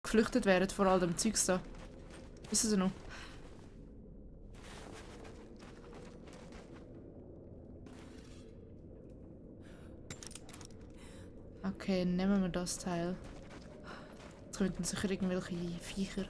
geflüchtet wären vor all dem Zeugs da. Wissen Sie noch? Okay, nehmen wir das Teil. Jetzt könnten sicher irgendwelche Viecher.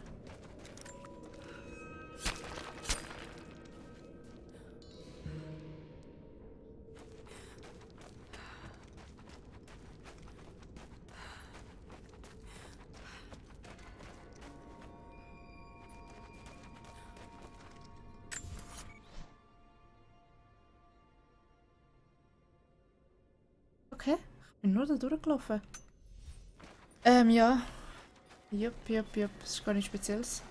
Okay, ich bin nur da durchgelaufen. Ja. Jupp. Das ist gar nichts Spezielles.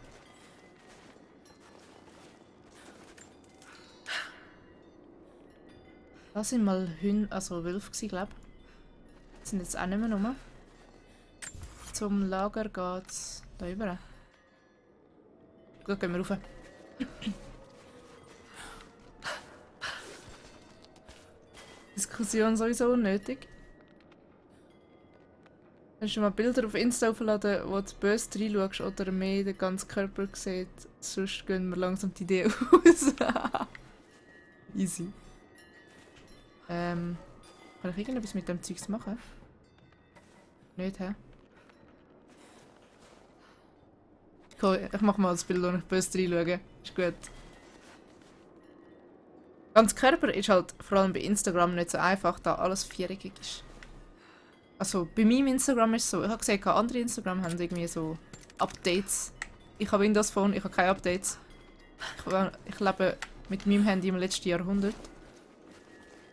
Das sind mal Hunde, also Wölfe gewesen, glaube ich. Die sind jetzt auch nicht mehr rum. Zum Lager geht's da rüber. Gut, gehen wir rauf. Diskussion sowieso unnötig. Kannst du mal Bilder auf Insta aufladen, wo du böse reinschaust oder mehr den ganzen Körper sieht? Sonst gehen wir langsam die Idee aus. Easy. Kann ich irgendetwas mit dem Zeugs machen? Nicht, hä? Cool, ich mach mal das Bild, wo ich böse reinschaue. Ist gut. Ganz Körper ist halt vor allem bei Instagram nicht so einfach, da alles viereckig ist. Also bei meinem Instagram ist es so, ich habe gesehen, andere Instagram haben irgendwie so Updates. Ich habe Windows Phone, ich habe keine Updates. Ich lebe mit meinem Handy im letzten Jahrhundert.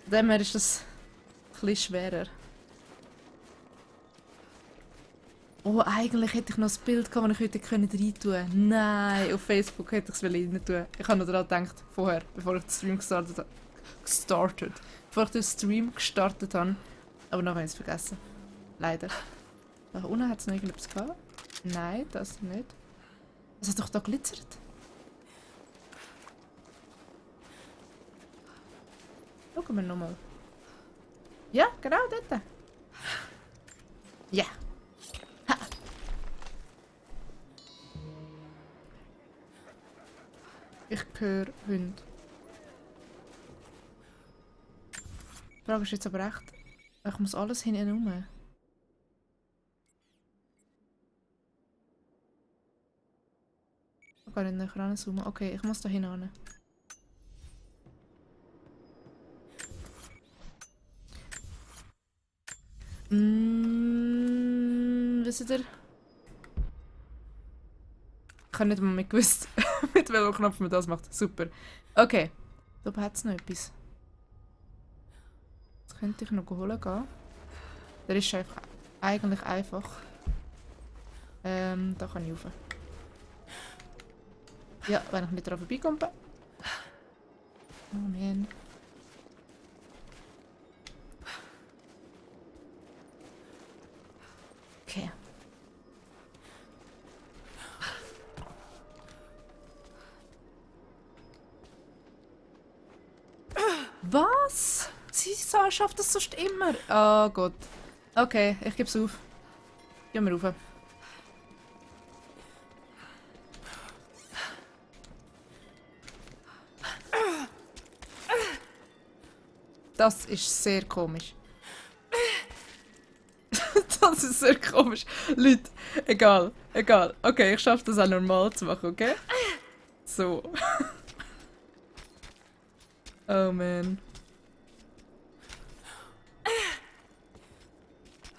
Von dem her ist das ein bisschen schwerer. Oh, eigentlich hätte ich noch ein Bild gehabt, das ich heute rein tun konnte. Nein, auf Facebook hätte ich es rein tun. Ich habe noch daran gedacht, vorher, bevor ich den Stream bevor ich den Stream gestartet habe. Aber noch habe ich es vergessen. Leider. Da unten hat es noch irgendetwas gehabt. Nein, das nicht. Es hat doch da glitzert. Schauen wir nochmal. Ja, genau dort. Ja. Ha. Ich höre Hunde. Die Frage ist jetzt aber echt, ich muss alles hinten rum. Ich kann nicht nachher ranzoomen. Okay, ich muss da hinein. Wisst ihr? Ich habe nicht mal mehr gewusst, mit welchem Knopf man das macht. Super. Okay. Da oben hat es noch etwas. Das könnte ich noch holen gehen. Der ist einfach eigentlich einfach. Da kann ich rauf. Ja, wenn ich nicht daran vorbeikomme. Oh man. Okay. Was? Sie schafft das sonst immer. Oh Gott. Okay, ich gebe es auf. Gehen wir rauf. Das ist sehr komisch. Das ist sehr komisch. Leute, egal. Okay, ich schaffe das auch normal zu machen, okay? So. Oh man.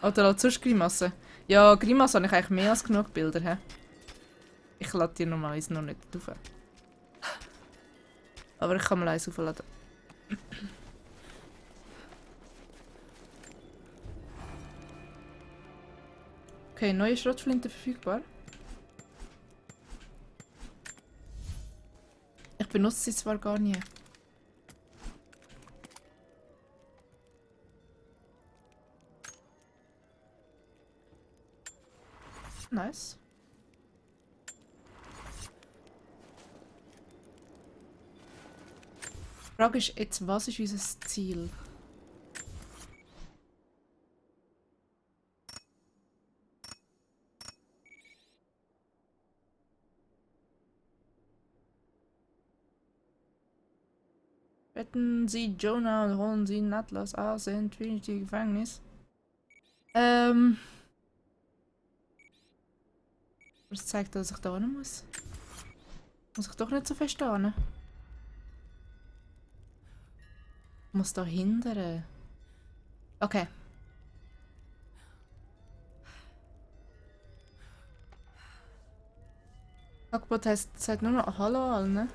Oder halt sonst Grimassen. Ja, Grimassen habe ich eigentlich mehr als genug Bilder. He? Ich lade dir normalerweise noch nicht drauf. Aber ich kann mal eins aufladen. Okay, neue Schrotflinte verfügbar. Ich benutze sie zwar gar nie. Nice. Die Frage ist jetzt, was ist unser Ziel? Retten Sie Jonah und holen Sie Atlas aus dem Trinity-Gefängnis. Das zeigt, dass ich da hin muss. Muss ich doch nicht so fest hin. Ich muss da hindern. Okay. Hackbot sagt nur noch Hallo allen.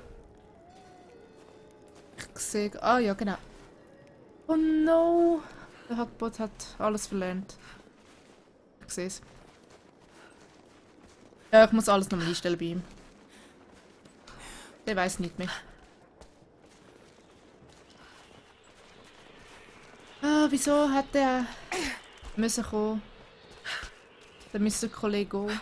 Ich sehe. Ah ja, genau. Oh no! Der Hackbot hat alles verlernt. Ich sehe es. Ja, ich muss alles nochmal einstellen bei ihm. Der weiß nicht mehr. Ah, wieso hat der müssen kommen? Der müsste Kollege gehen.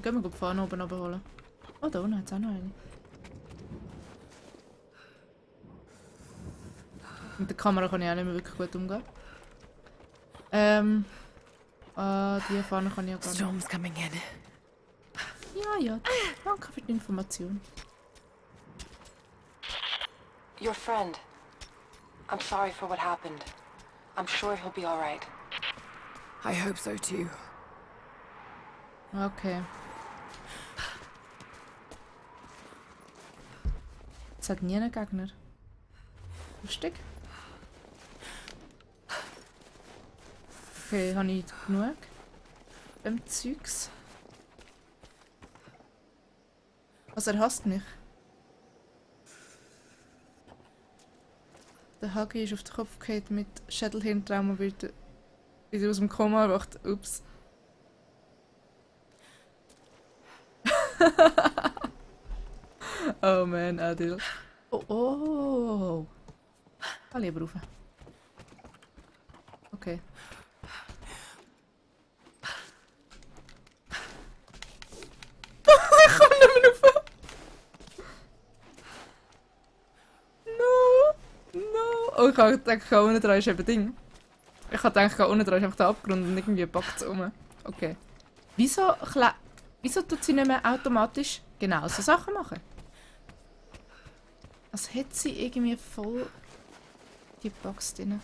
Gehen wir gut vorne oben abholen. Oh, da unten hat es auch noch eine. Mit der Kamera kann ich auch nicht mehr wirklich gut umgehen. Die vorne kann ich auch gar nicht. Storm's coming in. Ja. Danke für die Information. Your friend. I'm sorry for what happened. I'm sure he'll be alright. I hope so too. Okay. Es hat nie einen Gegner. Lustig. Okay, habe ich genug? Dem Zeugs. Also er hasst mich. Der Hagi ist auf den Kopf gefallen mit Schädelhirntrauma und wird wieder aus dem Koma erwacht. Ups. Oh man, Adil. Oh. Ah, lieber rauf. Okay. Ich komme nicht mehr rauf. No. Oh, ich habe gedacht, unten dran ist eben Ding. Ich habe gedacht, unten dran ist einfach der Abgrund und irgendwie packt es um. Okay. Wieso tut sie nicht mehr automatisch genau so Sachen machen? Als hätte sie irgendwie voll die Box drin.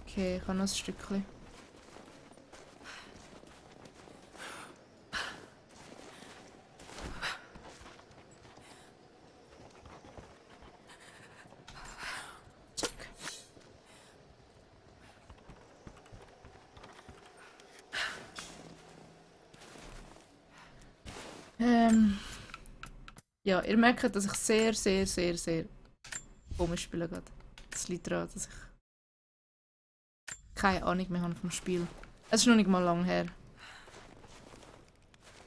Okay, ich habe noch ein Stückchen. Zack. Ja, ihr merkt, dass ich sehr komisch spiele gerade. Das liegt daran, dass ich keine Ahnung mehr habe vom Spiel. Es ist noch nicht mal lang her.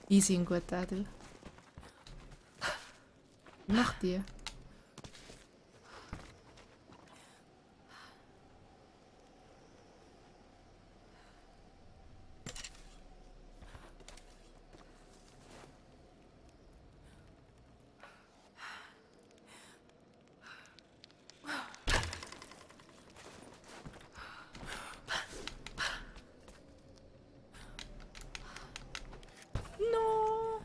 Easy und gut, Adil. Wie macht die? No.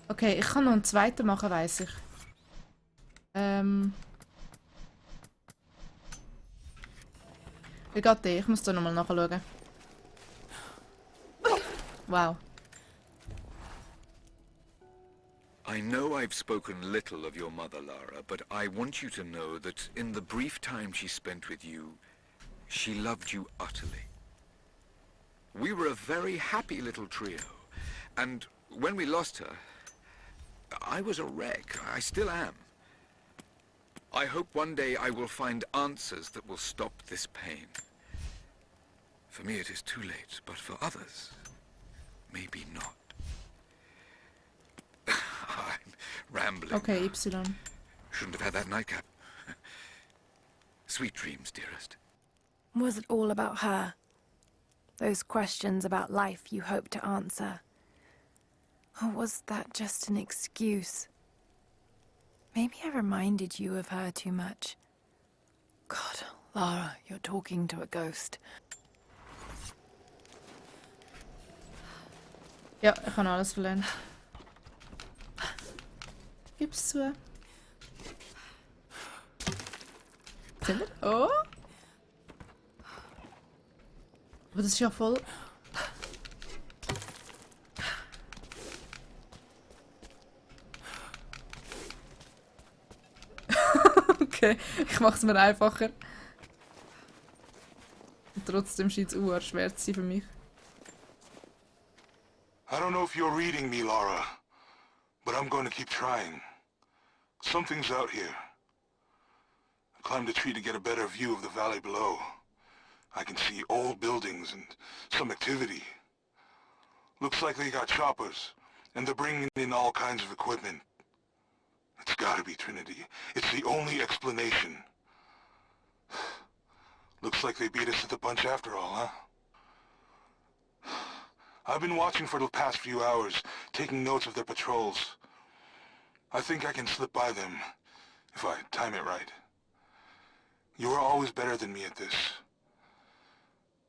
Okay, ich kann noch einen zweiten machen, weiss ich. Wie geht der? Ich muss da nochmal nachschauen. Wow. I know I've spoken little of your mother, Lara, but I want you to know that in the brief time she spent with you, she loved you utterly. We were a very happy little trio, and when we lost her, I was a wreck. I still am. I hope one day I will find answers that will stop this pain. For me it is too late, but for others, maybe not. Rambling. Okay, Y. Shouldn't have had that nightcap. Sweet dreams, dearest. Was it all about her? Those questions about life you hoped to answer? Or was that just an excuse? Maybe I reminded you of her too much. God, Lara, you're talking to a ghost. Ja, ich habe alles verlernt. Gib's zu. Sind wir? Oh! Aber das ist ja voll... Okay, ich mach's mir einfacher. Und trotzdem scheint es schwer zu sein für mich. I don't know if you're reading me, Lara, but I'm going to keep trying. Something's out here. I climbed a tree to get a better view of the valley below. I can see old buildings and some activity. Looks like they got choppers, and they're bringing in all kinds of equipment. It's gotta be Trinity. It's the only explanation. Looks like they beat us to the punch after all, huh? I've been watching for the past few hours, taking notes of their patrols. I think I can slip by them, if I time it right. You are always better than me at this.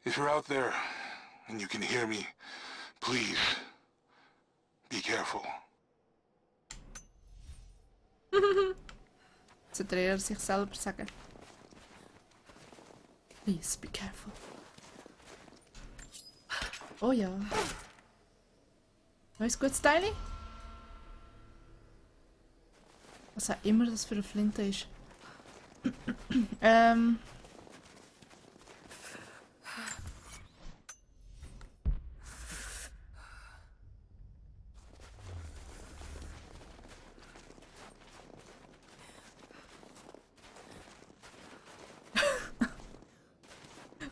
If you're out there, and you can hear me, please, be careful. Sollte er sich selber sagen. Please be careful. Oh ja. Neues gutes Teil? Was auch immer das für eine Flinte ist.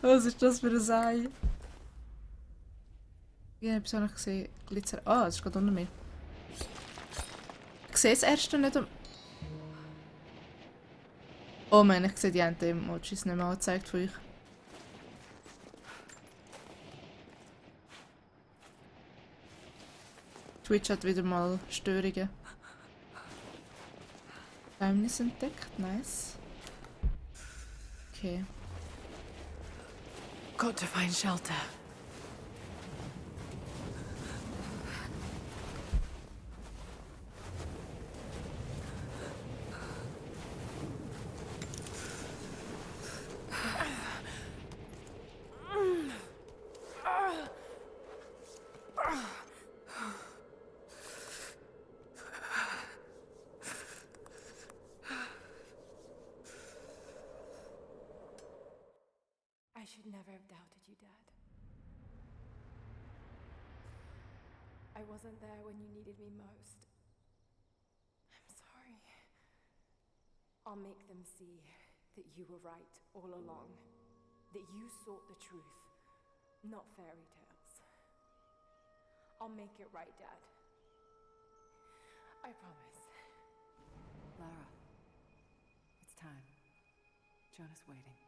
Was ist das für ein Sei? Ich habe es auch noch gesehen. Glitzer. Ah, es ist gerade unter mir. Ich sehe das erste nicht. Oh Mann, ich sehe die Ente-Emojis nicht mehr angezeigt von euch. Twitch hat wieder mal Störungen. Geheimnis entdeckt, nice. Okay. Got to find shelter. I should never have doubted you, Dad. I wasn't there when you needed me most. I'm sorry. I'll make them see that you were right all along. That you sought the truth, not fairy tales. I'll make it right, Dad. I promise. Lara, it's time. Jonah's waiting.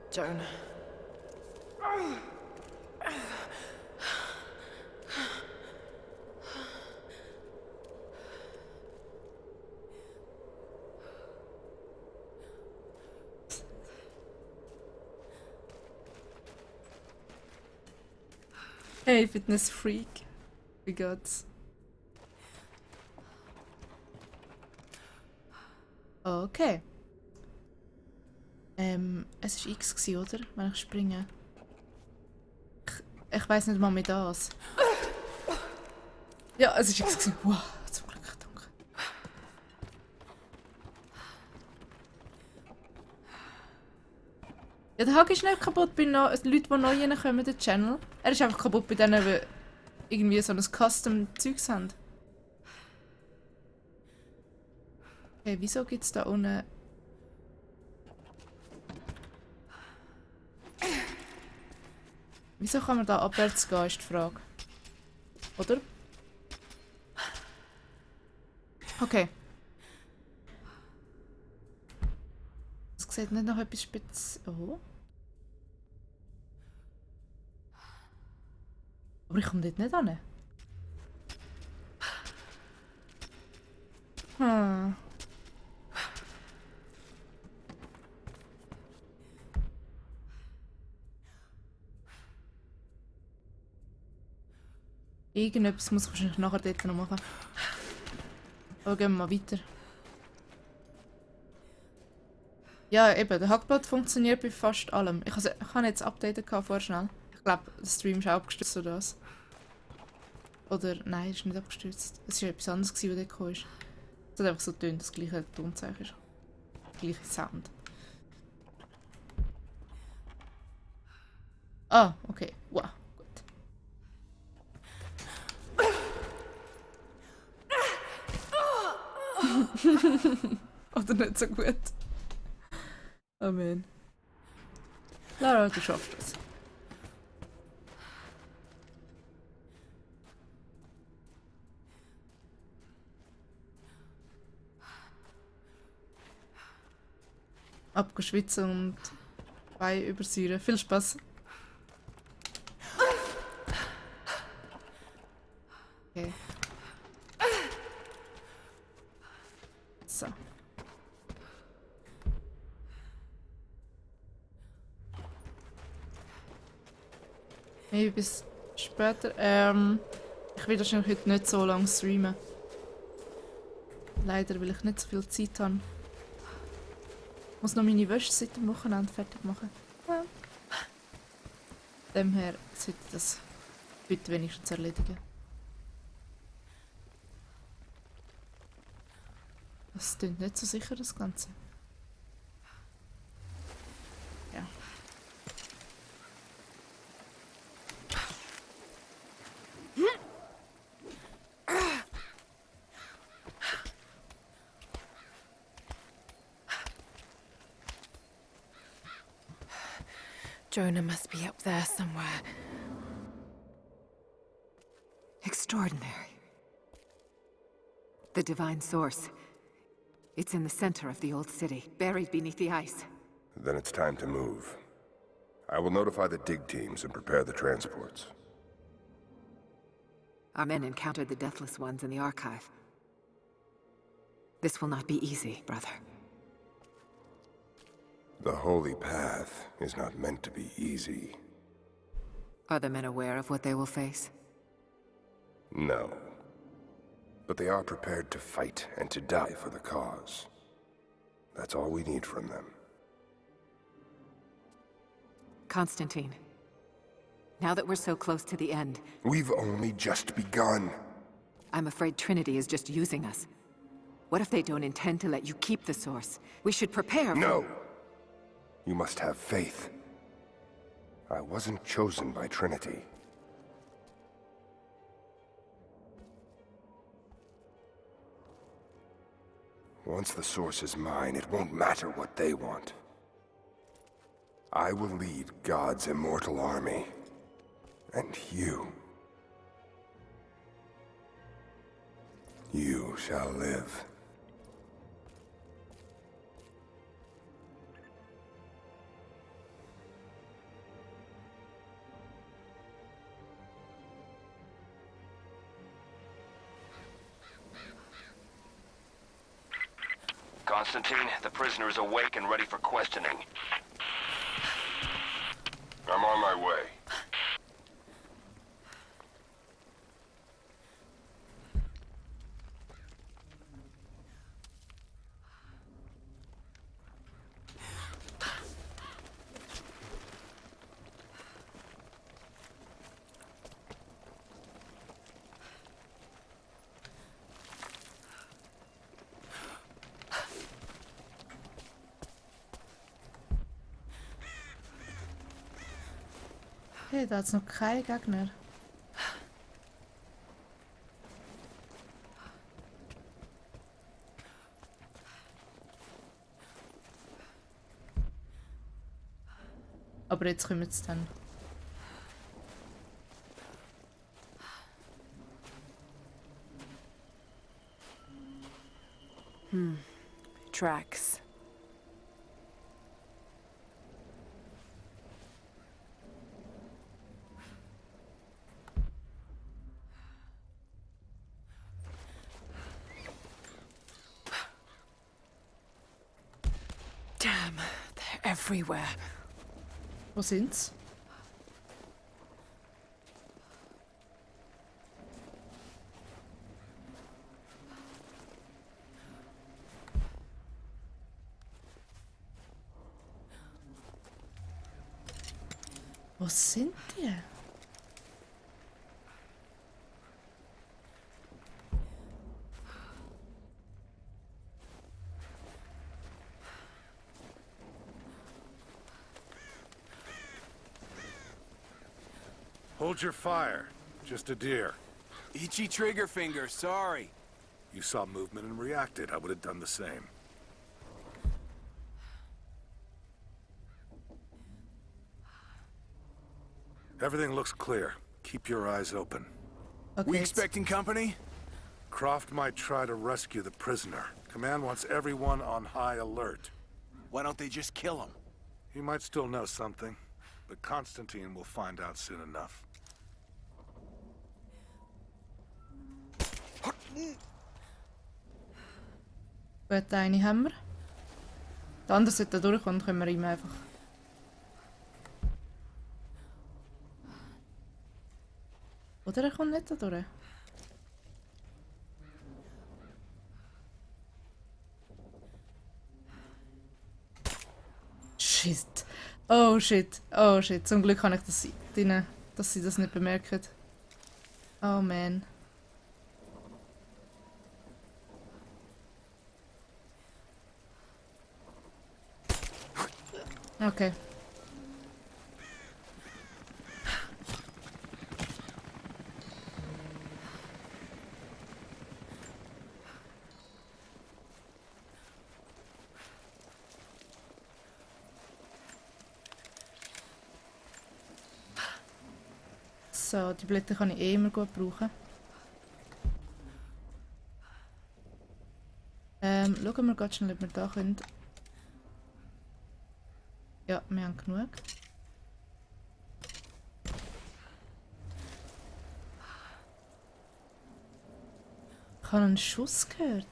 Jonah. Hey, Fitness Freak. Wie geht's? Okay. Es war X gewesen, oder? Wenn ich springe. Ich weiss nicht mal mehr das. Ja, es war X gewesen. Wow, zum Glück, danke. Ja, der Hack ist nicht kaputt bei Leuten, die neu reinkommen in den Channel. Er ist einfach kaputt bei denen, die irgendwie so ein Custom-Zeugs haben. Okay, wieso gibt es da unten... Wieso kann man da abwärts gehen, ist die Frage. Oder? Okay. Es sieht nicht noch etwas Spezielles. Oh. Aber ich komme dort nicht hin. Hm. Irgendetwas muss ich wahrscheinlich nachher dort noch machen. Aber gehen wir mal weiter. Ja, eben, der Hackbot funktioniert bei fast allem. Ich habe jetzt updaten vorher schnell. Ich glaube, der Stream ist auch abgestürzt oder was. Oder, nein, ist nicht abgestürzt. Es war etwas anderes, was dort gekommen ist. Es hat einfach so tönt, das gleiche Tonzeichen ist. Der gleiche Sound. Ah, okay. Wow, gut. Oder nicht so gut. Amen. Lara, du schaffst es. Abgeschwitzen und Beine übersäuern. Viel Spaß. Okay. So. Maybe bis später. Ich will wahrscheinlich heute nicht so lange streamen. Leider, weil ich nicht so viel Zeit habe. Ich muss noch meine Wäsche seit dem Wochenende fertig machen. Ja. Demher sollte ich das heute wenigstens erledigen. Das klingt nicht so sicher, das Ganze. Ja. Jonah must be up there somewhere. Extraordinary. The divine source. It's in the center of the old city, buried beneath the ice. Then it's time to move. I will notify the dig teams and prepare the transports. Our men encountered the Deathless Ones in the archive. This will not be easy, brother. The Holy Path is not meant to be easy. Are the men aware of what they will face? No. But they are prepared to fight and to die for the cause. That's all we need from them. Constantine, now that we're so close to the end, We've only just begun. I'm afraid Trinity is just using us. What if they don't intend to let you keep the source? We should prepare for— No! You must have faith. I wasn't chosen by Trinity. Once the source is mine, it won't matter what they want. I will lead God's immortal army. And you shall live. Constantine, the prisoner is awake and ready for questioning. I'm on my way. Hey, da hat's noch keinen Gegner. Aber jetzt kommen sie dann. Tracks. Damn, they're everywhere. Wo sind's? Wo sind die? Hold your fire. Just a deer. Itchy trigger finger, sorry. You saw movement and reacted. I would have done the same. Everything looks clear. Keep your eyes open. Okay, We jetzt- expecting company? Croft might try to rescue the prisoner. Command wants everyone on high alert. Why don't they just kill him? He might still know something, but Constantine will find out soon enough. Gut, eine haben wir. Der andere sollte da durchkommen, können wir ihm einfach. Oder er kommt nicht da durch. Shit. Oh shit. Oh shit. Zum Glück habe ich das drin, dass sie das nicht bemerken. Oh man. Okay. So, die Blätter kann ich eh immer gut brauchen. Schauen wir ganz schnell, ob wir da können. Ja, wir haben genug. Ich habe einen Schuss gehört.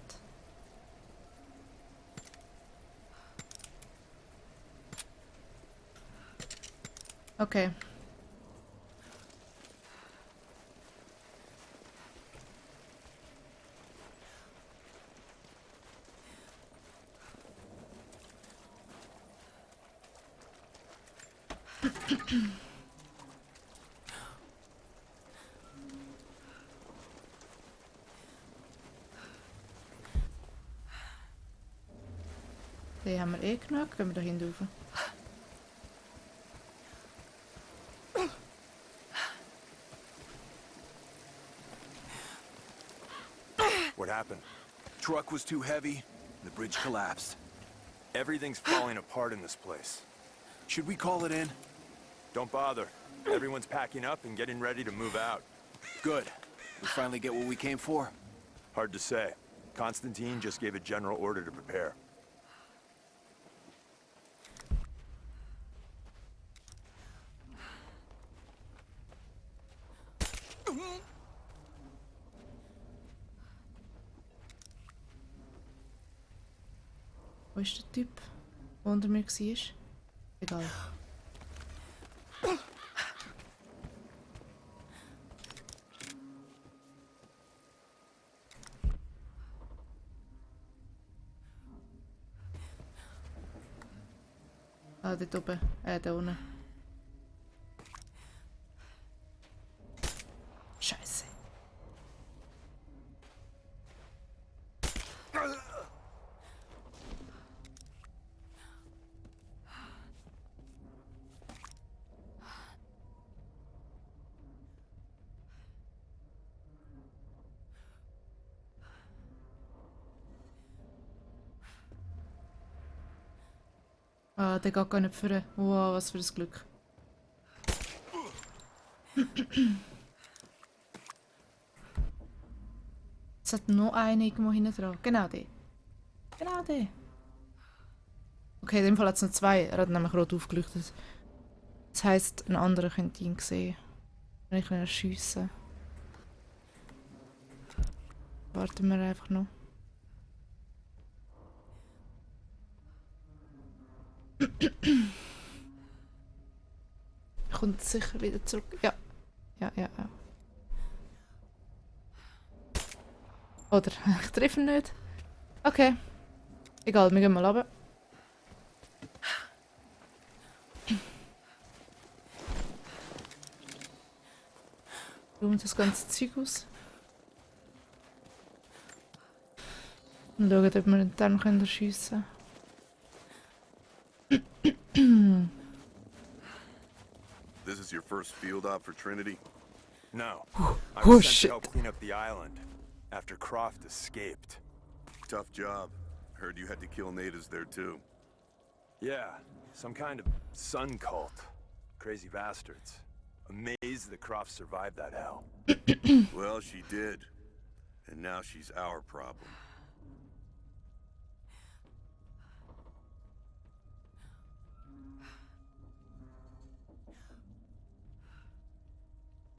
Okay. Den haben wir eh genug. Gehen wir da hinten rauf. What happened? Truck was too heavy, the bridge collapsed. Everything's falling apart in this place. Should we call it in? Don't bother. Everyone's packing up and getting ready to move out. Good. We finally get what we came for? Hard to say. Constantine just gave a general order to prepare. Wo ist der Typ, der unter mir war? Egal. Ah, dort oben. Da unten. Scheiße. Ah, der geht gar nicht vor. Wow, was für ein Glück. Es hat noch einen irgendwo hinten dran. Genau der. Genau der. Okay, in dem Fall hat es noch 2. Er hat nämlich rot aufgeleuchtet. Das heisst, ein anderer könnte ihn sehen. Wenn ich ihn schiessen. Warten wir einfach noch. Kommt sicher wieder zurück. Ja. Ja. Oder ich treffe ihn nicht. Okay. Egal, wir gehen mal runter. Schauen das ganze Zeug aus. Und schauen, ob wir ihn dann schiessen können. This is your first field op for Trinity? No. Oh, I was sent shit. to help clean up the island after Croft escaped. Tough job. Heard you had to kill natives there too. Yeah, some kind of sun cult. Crazy bastards. Amazed that Croft survived that hell. Well, she did. And now she's our problem.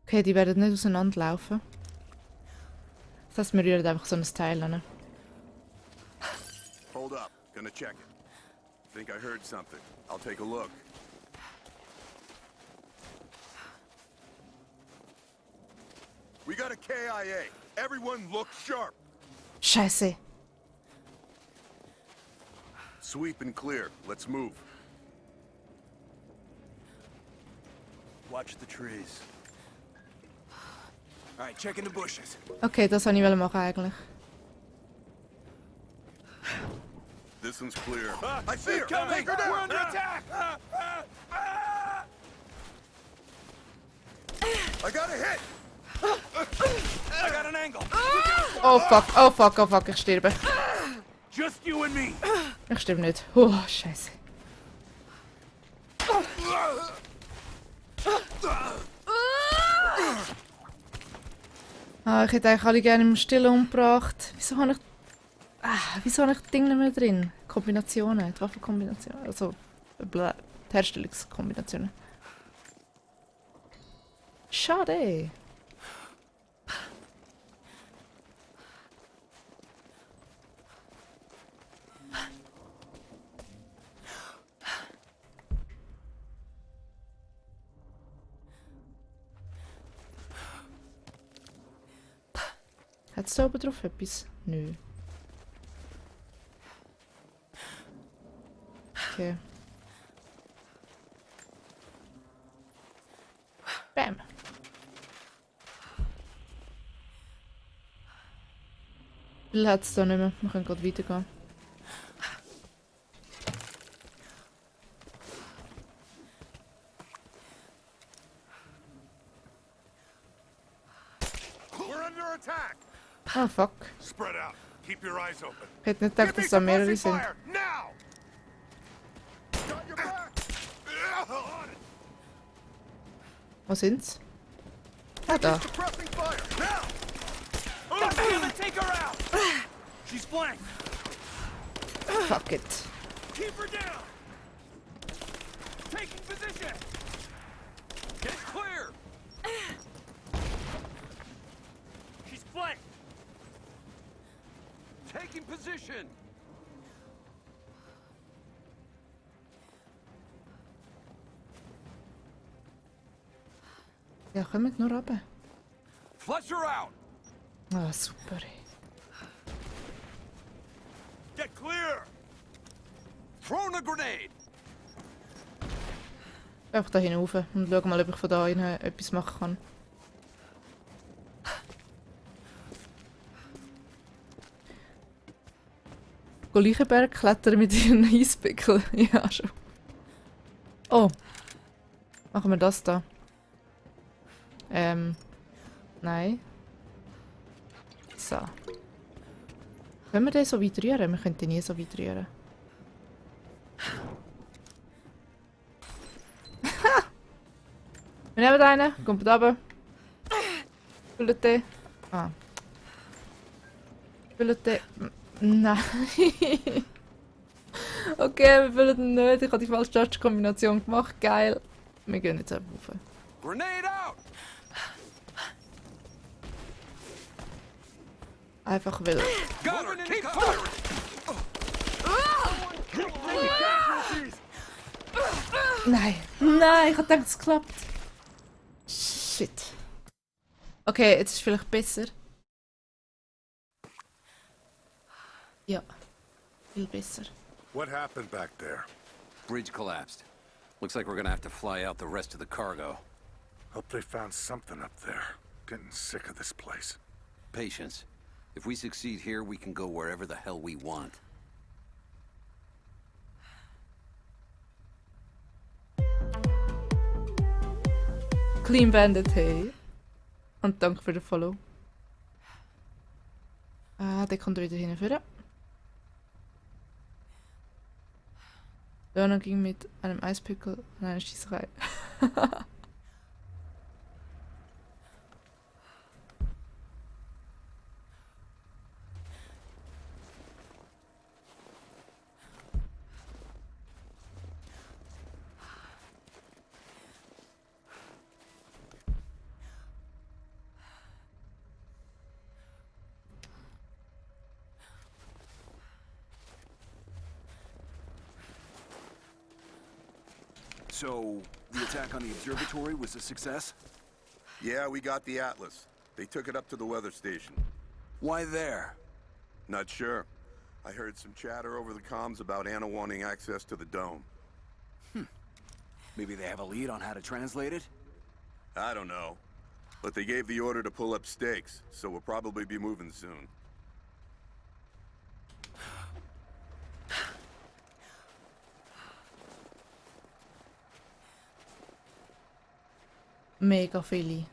Okay, die werden nicht auseinanderlaufen. Das heißt, wir rühren einfach so ein Teil an. Hold up. Gonna check it. Think I heard something. I'll take a look. We got a KIA. Everyone look sharp. Scheiße. Sweep and clear. Let's move. Watch the trees. All right, checking the bushes. Okay, das wollte ich machen eigentlich. This one's clear. I see her! Coming! Take her down! We're under attack! I got a hit! I got an angle. Oh fuck, ich sterbe. Just you and me. Ich sterbe nicht. Oh, scheiße. Ich hätte eigentlich alle gerne im Stillen umgebracht. Wieso habe ich die Dinge nicht mehr drin? Kombinationen, die Waffenkombinationen. Also, die Herstellungskombinationen. Schade. Hat es da oben drauf etwas? Nö. Okay. Bam. Viel hat es da nicht mehr. Wir können gerade weitergehen. We're under attack! Ah, fuck. Spread out. Keep your eyes open. Ich hätte nicht gedacht, dass da mehrere sind. Now! Got your back! Wo sind's? Ah, da. Suppressing fire! Now! God damn it, take her out. She's flanked. Fuck it. Keep her down. Taking position. Get clear. She's flanked. Taking position. Ja, kommt nur runter. Flush her out. Ah, super. Get clear. Throwing a grenade. Einfach da hinauf und schau mal, ob ich von da hin etwas machen kann. Leichenberg klettern mit ihren Eispickeln. Ja, schon. Oh. Machen wir das da. Nein. So. Können wir den so weit rühren? Wir können den nie so weit rühren. Wir nehmen einen, kommt da runter. Füllt den. Ah. Füllt den. Nein. Okay, wir wollen nicht. Ich habe die falsche Touch-Kombination gemacht. Geil. Wir gehen jetzt einfach rauf. Grenade out! Einfach weil. Got her! Keep firing! Nein. Nein, ich hab gedacht, es klappt. Shit. Okay, jetzt ist es vielleicht besser. Ja. Viel besser. What happened back there? Bridge collapsed. Looks like we're gonna have to fly out the rest of the cargo. Hope they found something up there. Getting sick of this place. Patience. If we succeed here, we can go wherever the hell we want. Clean Bandit, hey. Und danke für den Follow. Der kommt wieder hinführen. Leona ging mit einem Eispickel an eine Schießerei. So, the attack on the observatory was a success? Yeah, we got the Atlas. They took it up to the weather station. Why there? Not sure. I heard some chatter over the comms about Anna wanting access to the dome. Maybe they have a lead on how to translate it? I don't know. But they gave the order to pull up stakes, so we'll probably be moving soon. Mega viele.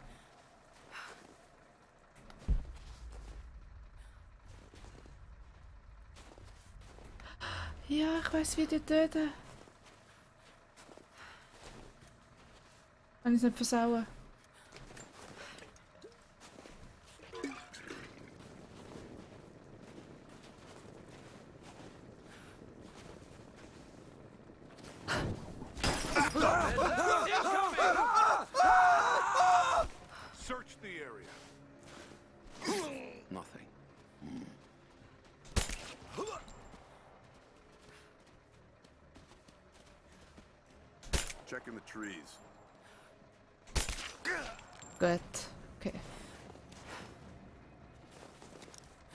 Ja, ich weiß, wie die töten. Kann ich es nicht versauen. Search the area. Nothing. Checking the trees. Gut. Okay.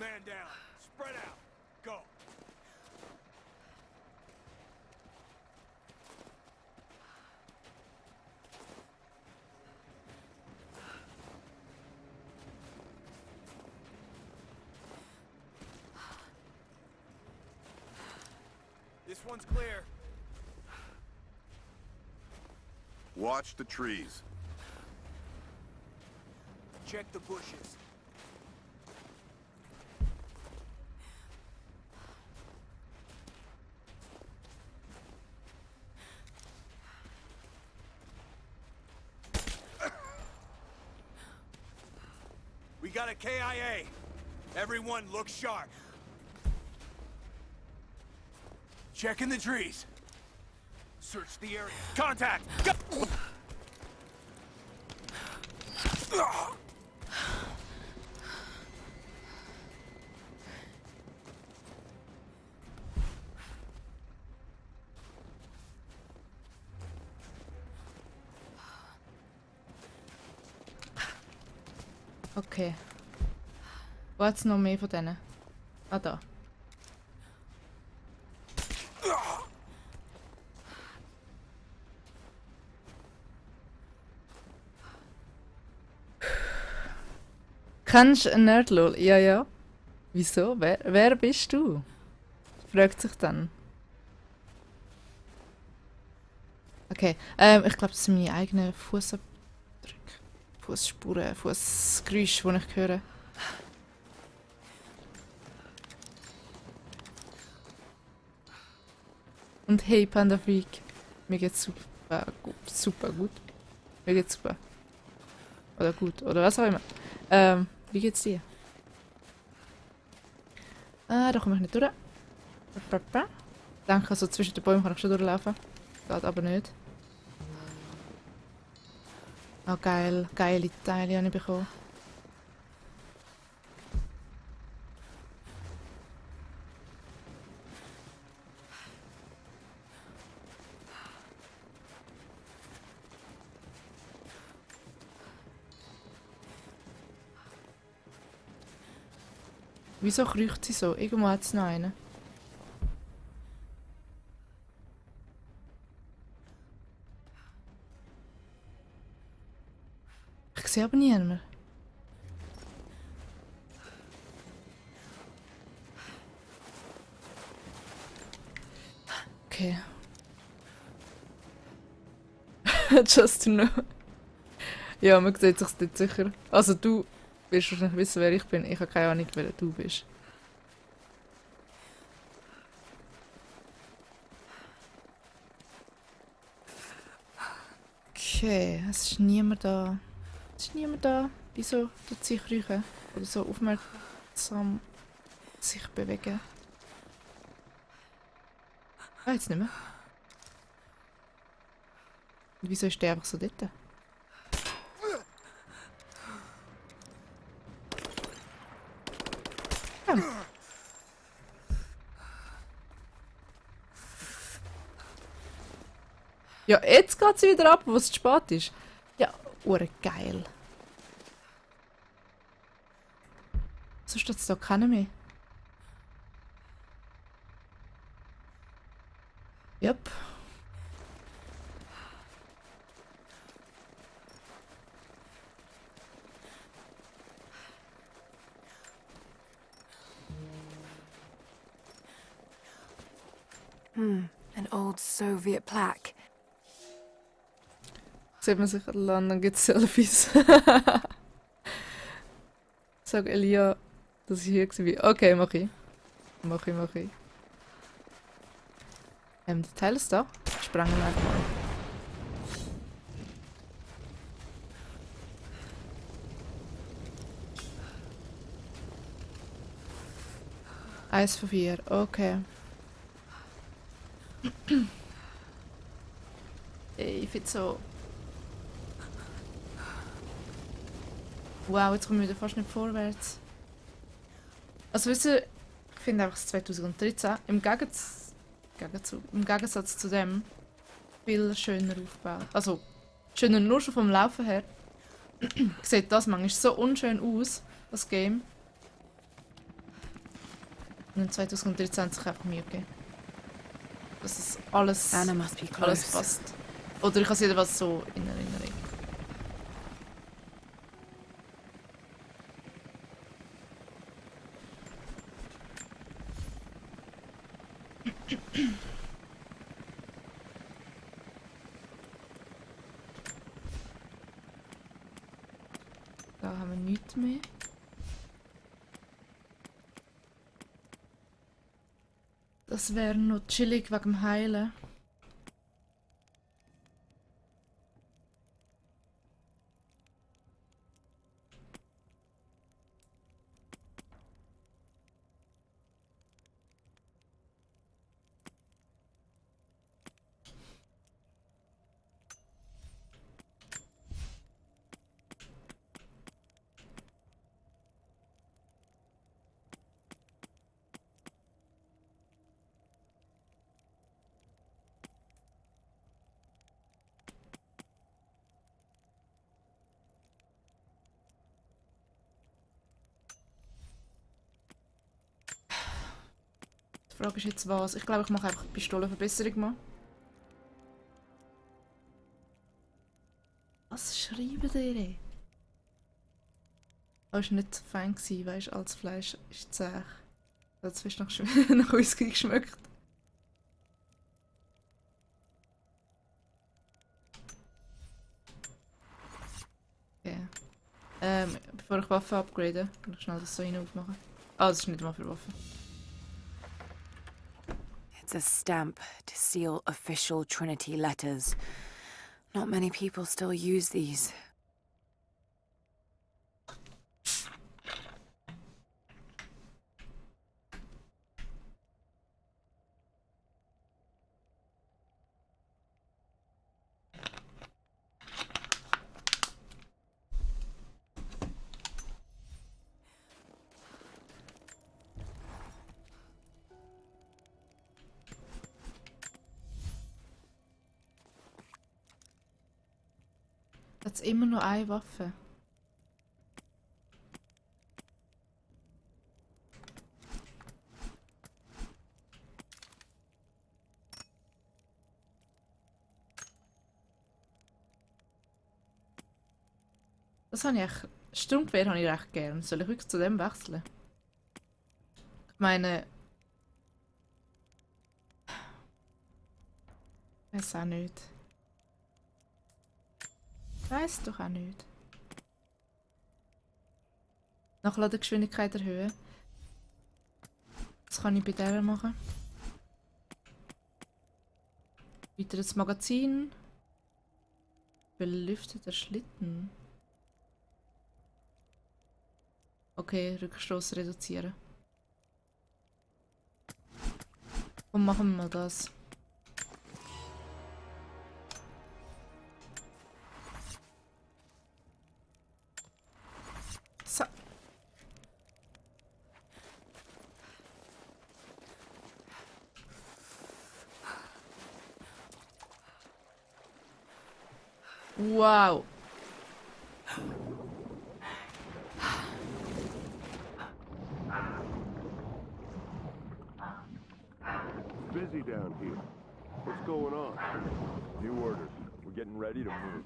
Man down. Spread out. Go. This one's clear. Watch the trees. Check the bushes. We got a KIA. Everyone look sharp. Checking the trees. Search the area. Contact! Go! Okay. Wo hat's noch mehr von denen? Ah, da. Kennst du Nerdlol? Ja, ja. Wieso? Wer bist du? Fragt sich dann. Okay, ich glaube, das sind meine eigenen Fußabdrücke. Fußspuren, Fußgeräusche, die ich höre. Und hey Panda Freak, mir geht's super gut. Mir geht's super. Oder gut, oder was auch immer. Wie geht's dir? Da komme ich nicht durch. Ich denke, also zwischen den Bäumen kann ich schon durchlaufen. Geht aber nicht. Ah, geil. Geile Teile habe ich bekommen. Wieso kriecht sie so? Irgendwo hat es noch einen. Ich sehe aber niemanden mehr. Okay. Just to know. Ja, man sieht sich nicht sicher. Also du wirst wahrscheinlich wissen, wer ich bin. Ich habe keine Ahnung, wer du bist. Okay, es ist niemand da. Es ist niemand da. Wieso tut sich kriechen? Oder so aufmerksam sich bewegen? Ah, jetzt nicht mehr. Und wieso ist der einfach so dort? Ja, jetzt geht sie wieder ab, wo es zu spät ist. Ja, geil. So steht es da keiner mehr. Yep. An old Soviet plaque. Sieht man sich an, dann gibt es Selfies. Sag Elia, dass ich hier war. Okay, mach ich. Mach ich. Die Teile ist da. Sprengen wir einfach mal. Eins von 4, okay. Ich finde so... Wow, jetzt kommen wir wieder fast nicht vorwärts. Also wisst ihr, ich finde einfach das 2013 im Gegensatz zu dem viel schöner aufgebaut. Also schöner nur schon vom Laufen her. Sieht das manchmal so unschön aus, das Game. Und in 2013 hat sich einfach Mühe gegeben. Dass es alles passt. Oder ich habe es jedenfalls so in Erinnerung. Da haben wir nichts mehr. Das wäre noch chillig wegen dem Heilen. Die Frage ist jetzt was. Ich glaube, ich mache einfach die Pistolenverbesserung mal. Was schreiben die? Das war nicht fein, weißt du, als Fleisch ist zäh. Das ist nach Whisky geschmeckt. Okay. Bevor ich Waffen upgrade, kann ich schnell das so rein aufmachen. Ah, das ist nicht mal für Waffen. It's a stamp to seal official Trinity letters. Not many people still use these. Hat's immer nur eine Waffe. Das habe ich echt... Sturmgewehr habe ich recht gern. Soll ich wirklich zu dem wechseln? Ich meine... Weiß auch nicht. Weiß doch auch nicht. Nachladegeschwindigkeit erhöhen. Das kann ich bei der machen. Weiteres Magazin. Belüfteter Schlitten. Okay, Rückstoß reduzieren. Und machen wir mal das. So. Wow. Busy down here. What's going on? New orders. We're getting ready to move.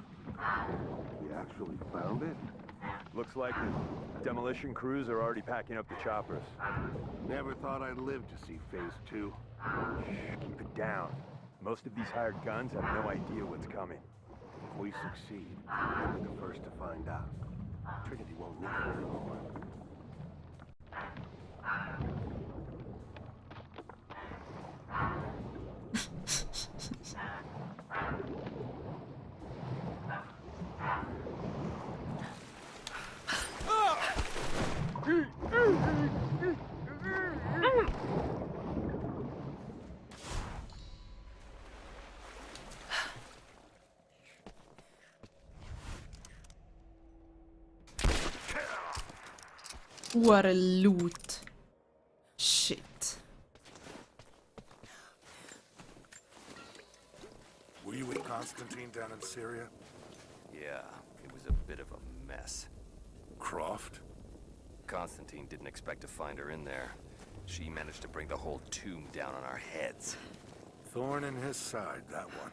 We actually found it? Looks like the demolition crews are already packing up the choppers. Never thought I'd live to see phase 2. Shh, keep it down. Most of these hired guns have no idea what's coming. If we succeed, we'll be the first to find out. Trinity won't need it anymore. What a loot. Shit. Were you with Constantine down in Syria? Yeah, it was a bit of a mess. Croft? Constantine didn't expect to find her in there. She managed to bring the whole tomb down on our heads. Thorn in his side, that one.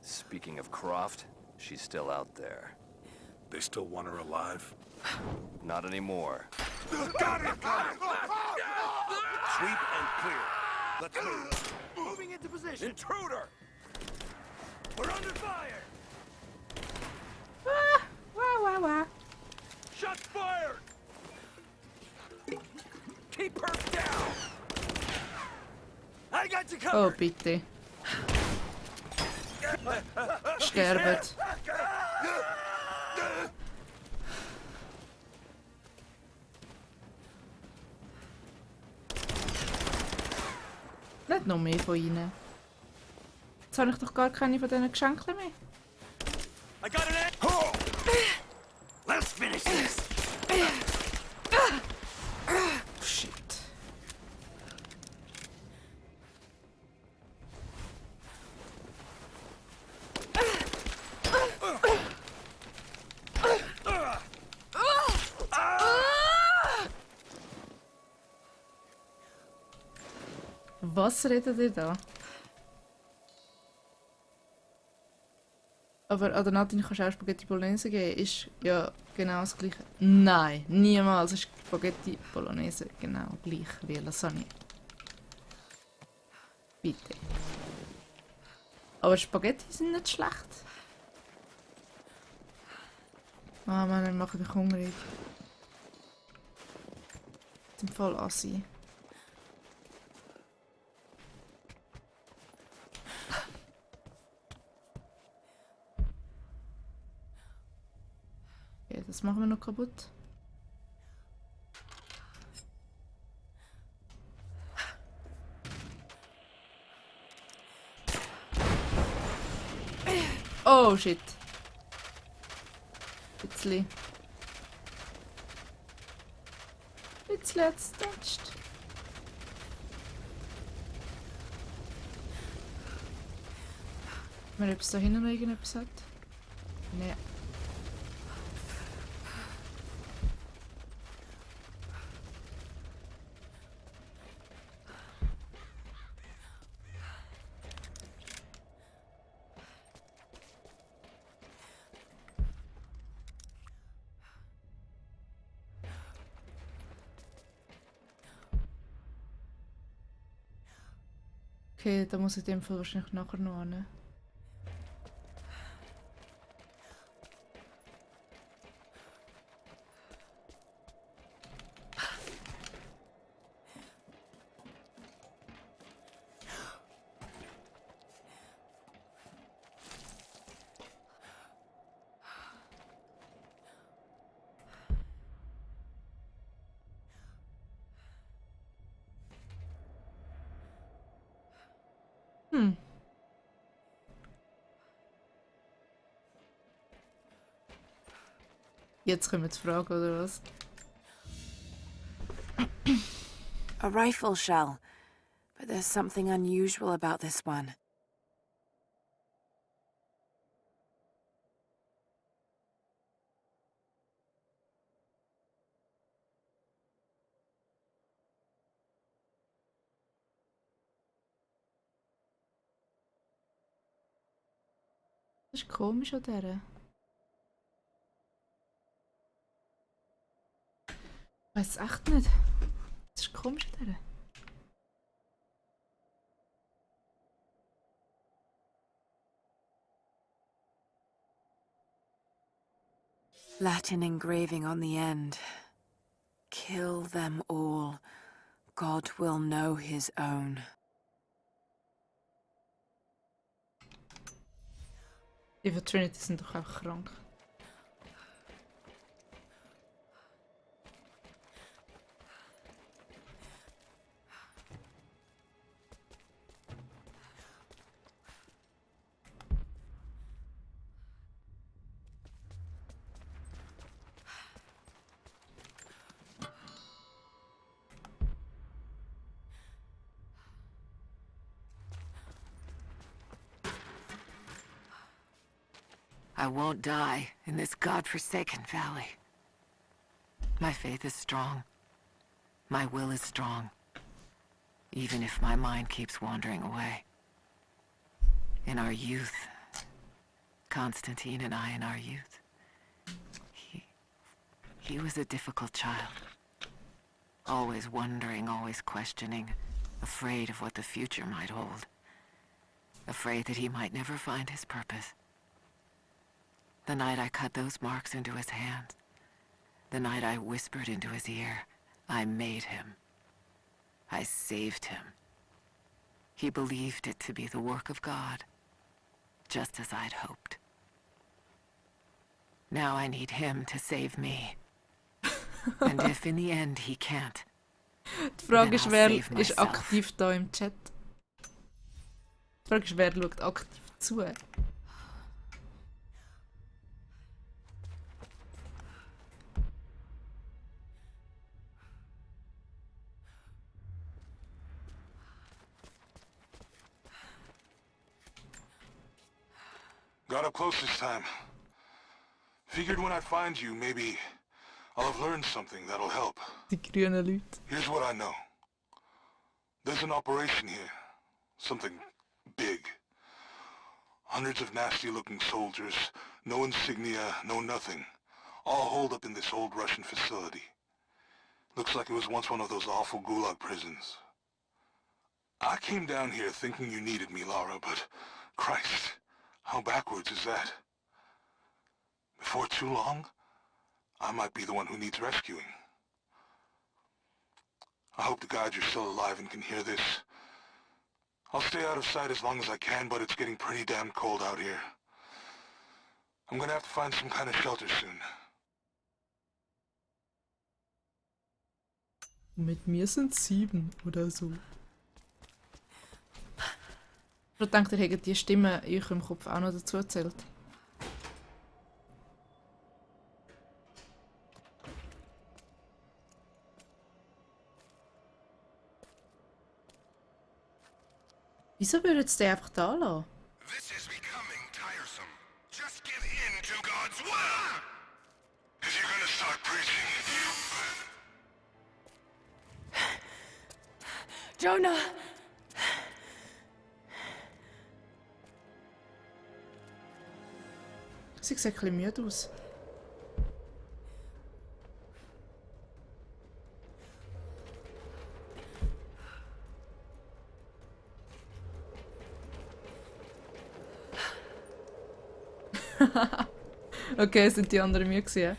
Speaking of Croft, she's still out there. They still want her alive? Not anymore. Got it! Sweep and clear. Let's move. Moving into position. Intruder! We're under fire! Wah. Shots fired! Keep her down! I got you Oh, covered! bitte. Sterbet. Nicht noch mehr von ihnen. Jetzt habe ich doch gar keine von diesen Geschenken mehr. I got an oh. Let's finish this! Shit. Was redet ihr da? Aber an der Nadine kannst du auch Spaghetti Bolognese geben. Ist ja genau das gleiche. Nein, niemals ist Spaghetti Bolognese genau gleich wie Lasagne. Bitte. Aber Spaghetti sind nicht schlecht. Ah Mann, ich mache mich hungrig. Die sind voll assi. Okay, das machen wir noch kaputt. Oh shit. Bitzli. Bitzli hat's touched. Mal ob es da hinten noch irgendetwas hat. Nee. Okay, da muss ich in dem Fall wahrscheinlich nachher noch hin. Jetzt kommen wir zur Frage, oder was? A rifle shell, but there's something unusual about this one. Das ist komisch an dieser. Ich weiß es echt nicht. Das ist komisch an dieser. Latin engraving on the end. Kill them all. God will know his own. Die von Trinity sind doch auch krank. I won't die in this godforsaken valley. My faith is strong. My will is strong. Even if my mind keeps wandering away. In our youth, Constantine and I in our youth, he was a difficult child. Always wondering, always questioning, afraid of what the future might hold. Afraid that he might never find his purpose. The night I cut those marks into his hands, the night I whispered into his ear, I made him. I saved him. He believed it to be the work of God, just as I'd hoped. Now I need him to save me. And if in the end he can't, Die Frage ist, wer save ist myself. aktiv da im Chat? Die Frage ist, wer schaut aktiv zu? Got up close this time. Figured when I find you, maybe I'll have learned something that'll help. Die grünen Leute. Here's what I know. There's an operation here. Something big. Hundreds of nasty-looking soldiers. No insignia, no nothing. All holed up in this old Russian facility. Looks like it was once one of those awful gulag prisons. I came down here thinking you needed me, Lara, but Christ, how backwards is that? Before too long, I might be the one who needs rescuing. I hope to God you're still alive and can hear this. I'll stay out of sight as long as I can, but it's getting pretty damn cold out here. I'm gonna have to find some kind of shelter soon. Mit mir sind 7 oder so. Ich denke, ihr hättet die Stimme in eurem Kopf auch noch dazu erzählt. Wieso würdet ihr den einfach da lassen? This is becoming tiresome. Just give in to If you're gonna start preaching, Jonah! Sie sieht ein bisschen müde aus. Okay, sind die anderen müde gewesen?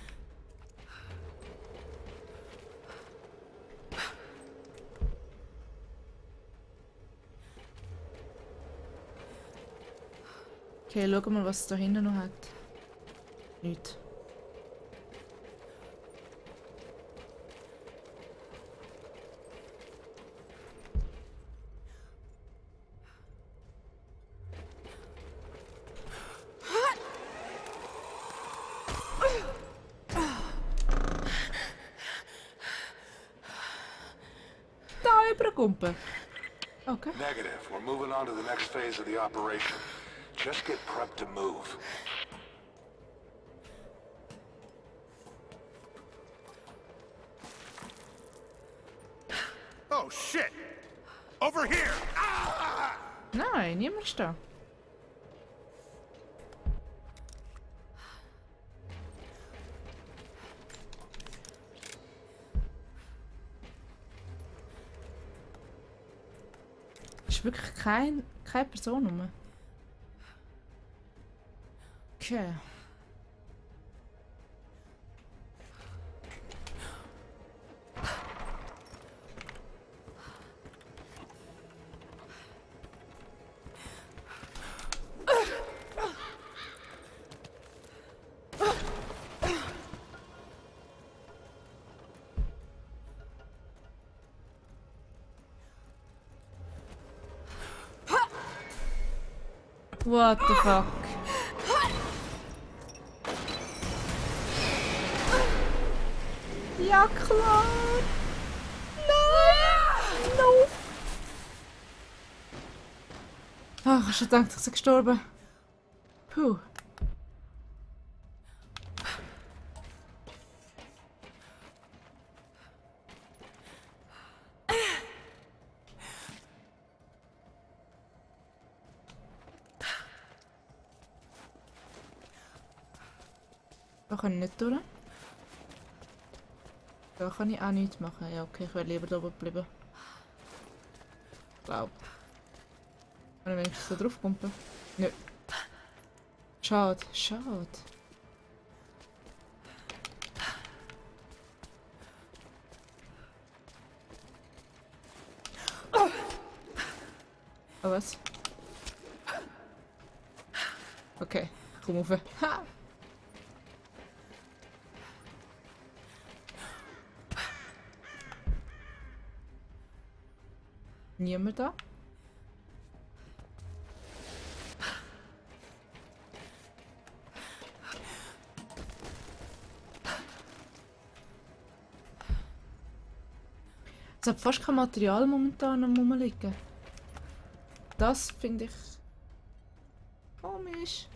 Okay, schau mal, was es da hinten noch hat. Nichts. Da übergumpen. Okay. Negative. We're moving on to the next phase of the operation. Just get prepped to move. Oh shit! Over here! Ah! Nein, niemand ist da. Ist wirklich keine Person rum. Okay. What the fuck? Ja klar! Nein! No! Ach, ich hab schon gedacht, ich sei gestorben. Puh. Da kann ich nicht durch. Da kann ich auch nichts machen. Ja, okay, ich wäre lieber da oben bleiben. Glaub. Kann ich wenigstens da drauf kumpen? Nö. Schade, schade. Oh, was? Okay, komm rauf. Ha! Niemand da? Es hat fast kein Material momentan am Rumliegen. Das finde ich komisch.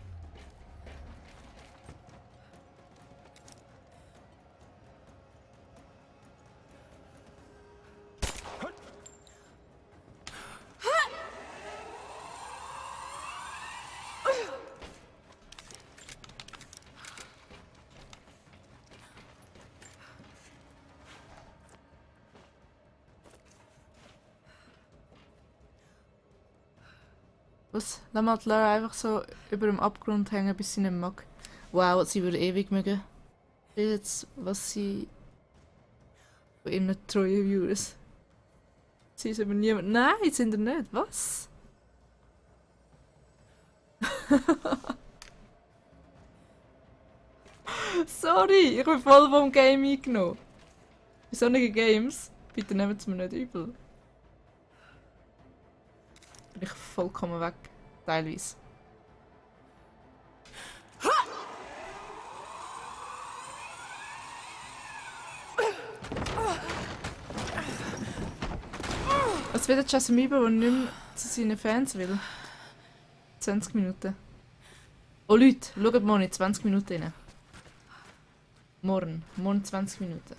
Was? Lass mal die Lara einfach so über dem Abgrund hängen, bis sie nicht mag. Wow, sie würde ewig mögen. Jetzt, was sie von ihren treuen Viewers. Sie ist aber niemand. Nein, sind er nicht. Was? Sorry, ich bin voll vom Game eingenommen. Bei solchen Games, bitte nehmt es mir nicht übel. Bin ich vollkommen weg, teilweise. Es wird jetzt Jasmine, der nicht mehr zu seinen Fans will. 20 Minuten. Oh Leute, schaut mal nicht 20 Minuten rein. Morgen 20 Minuten.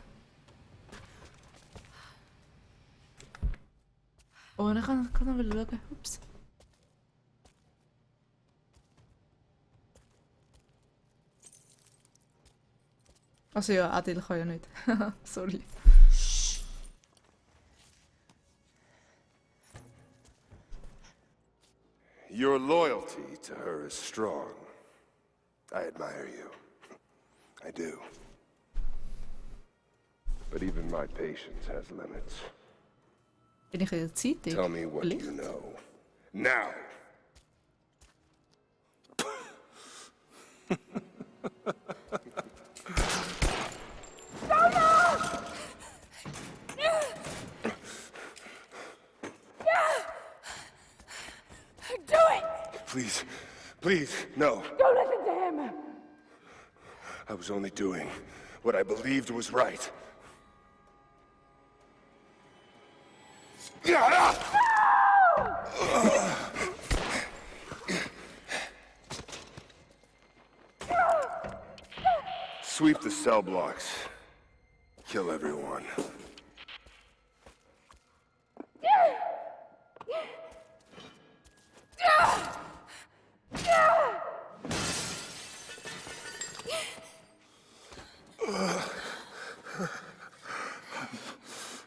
Oh, und ich kann noch mal schauen. Ups. Also ja, Adil kann ja nicht. Sorry. Your loyalty to her is strong. I admire you. I do. But even my patience has limits. Bin ich in der Zeit? Tell me what you know. Now! Do it! Please, please, no. Don't listen to him! I was only doing what I believed was right. Sweep the cell blocks. Kill everyone.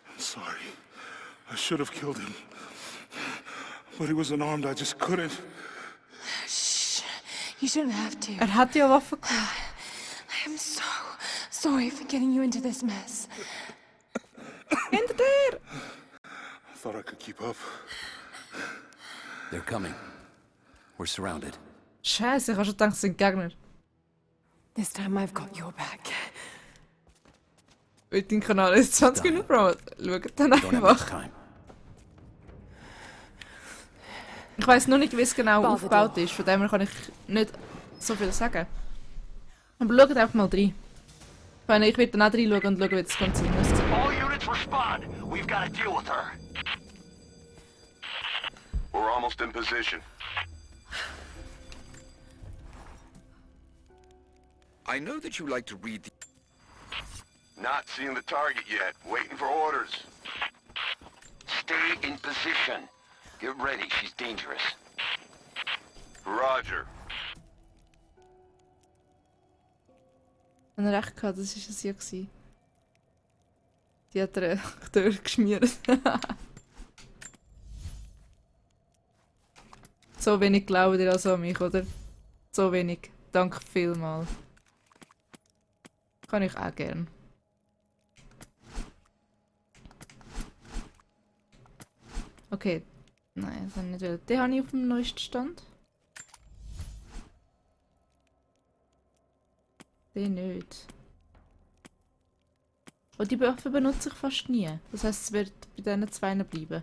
I'm sorry. I should have killed him. But he was unarmed, I just couldn't. Shh. You shouldn't have to. Hat ja Waffe gehabt. I am so sorry for getting you into this mess. Hinter dir! I thought I could keep up. They're coming. We're surrounded. Scheiße, ich hab schon gedacht, es sind Gegner. This time I've got your back. Weil dein Kanal ist 20 Minuten Bro. Schaut dann Don't have much einfach. time. Ich weiss noch nicht, wie es genau aufgebaut ist, von dem her kann ich nicht so viel sagen. Aber schaut einfach mal rein. Ich meine, ich werde dann auch reinschauen und schauen, wie das Ganze ist. All units respond. We've got to deal with her. We're almost in position. I know that you like to read the... Not seeing the target yet. Waiting for orders. Stay in position. Get ready. She's dangerous. Roger. Ich habe recht gehabt, das war es ja gewesen. Die hat den Akteur geschmiert. So wenig glauben dir also an mich, oder? So wenig. Danke vielmals. Kann ich auch gern. Okay. Nein, das habe ich nicht will. Den habe ich auf dem neuesten Stand. Den nicht. Und die Waffe benutze ich fast nie. Das heisst, es wird bei diesen zwei bleiben.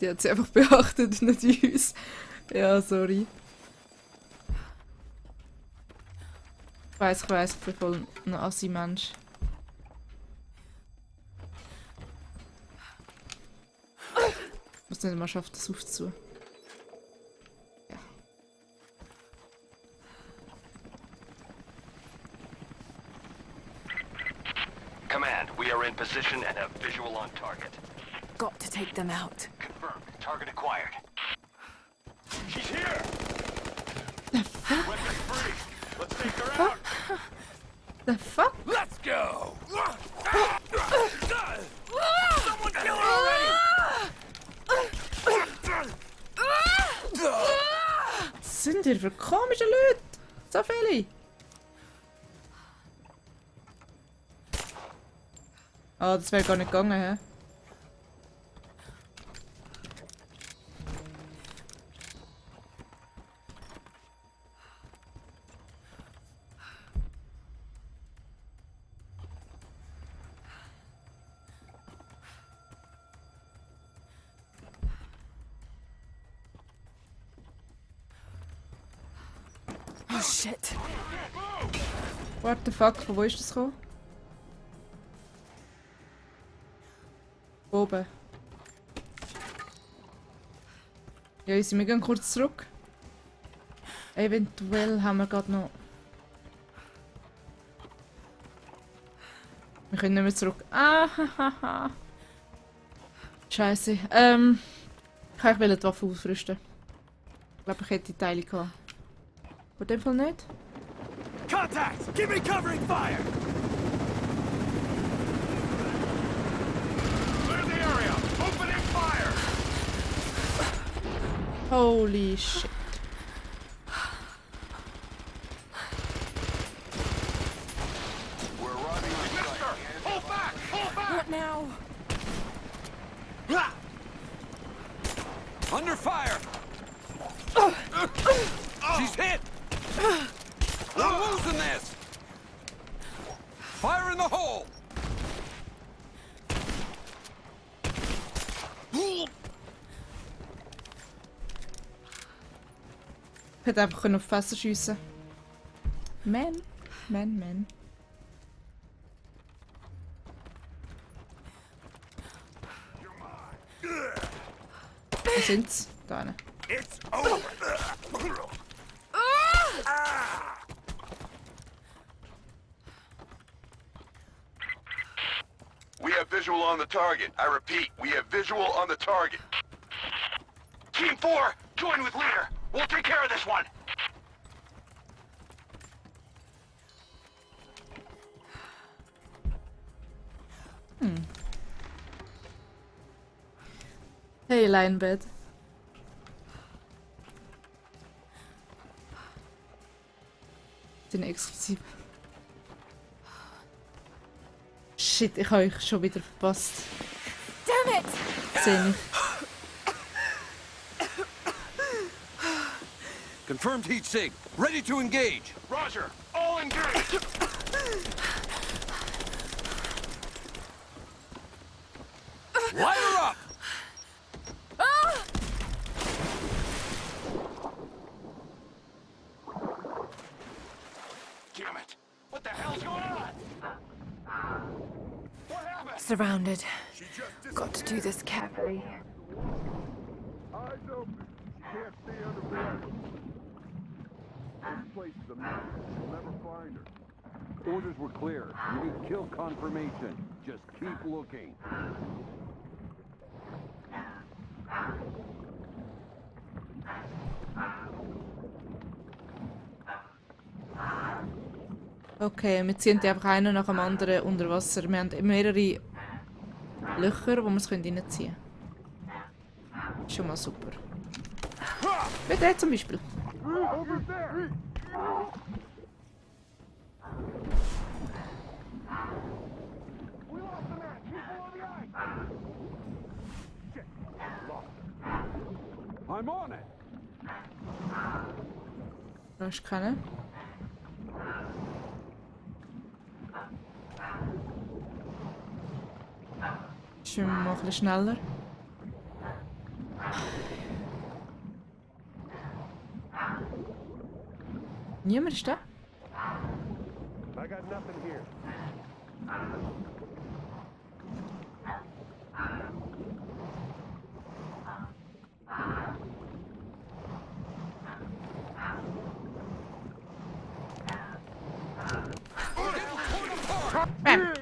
Die hat sie einfach beachtet, nicht uns. Ja, sorry. Ich weiss, ich bin voll ein Assi-Mensch. Ich muss nicht mal schaffen, das aufzutun. Ja. Command, we are in position and have visual on target. Got to take them out. Confirmed. Target acquired. She's here! The fuck? Weapon free! Let's take her out! The fuck? Let's go! Someone kill her already! Was sind hier für komische Leute? So viele! Ah, das wäre gar nicht gegangen, hä? Oh shit. What the fuck, von wo ist das gekommen? Oben. Ja, wir gehen kurz zurück. Eventuell haben wir gerade noch... Wir können nicht mehr zurück. Ah, Scheiße. Ich wollte die Waffe ausrüsten. Ich glaube, ich hätte die Teile gehabt. Aber in dem Fall nicht. Contact! Give me covering fire! Clear the area! Opening fire! Holy shit. We're running on sight. Pull back! Pull back! What now? Under fire! She's hit! We're losing this! Fire in the hole! Ich hätte einfach auf Fässer schiessen. Man. Wo sind's? Da hinten. It's over! We have visual on the target. I repeat, we have visual on the target. Team 4, join with leader. We'll take care of this one. Hey, Lionbed. Sind exklusiv. Shit, ich habe euch schon wieder verpasst. Damn it! Seh ich. Confirmed heat sig. Ready to engage. Roger, all engaged. Light her up! Damn it! What the hell's going on? What happened? Surrounded. Got to do this carefully. Eyes open. Can't stay under fire. This place is a mess. We'll never find her. Orders were clear. You need kill confirmation. Just keep looking. Okay, wir ziehen die einfach einen nach dem anderen unter Wasser. Wir haben mehrere Löcher, wo wir es reinziehen können. Schon mal super. Wie der zum Beispiel. Over there! We lost the man. Keep below the ice. I'm on it! Da ist keiner. Schwimmen wir mal ein bisschen schneller. Niemand ist da? I got nothing here. Bam!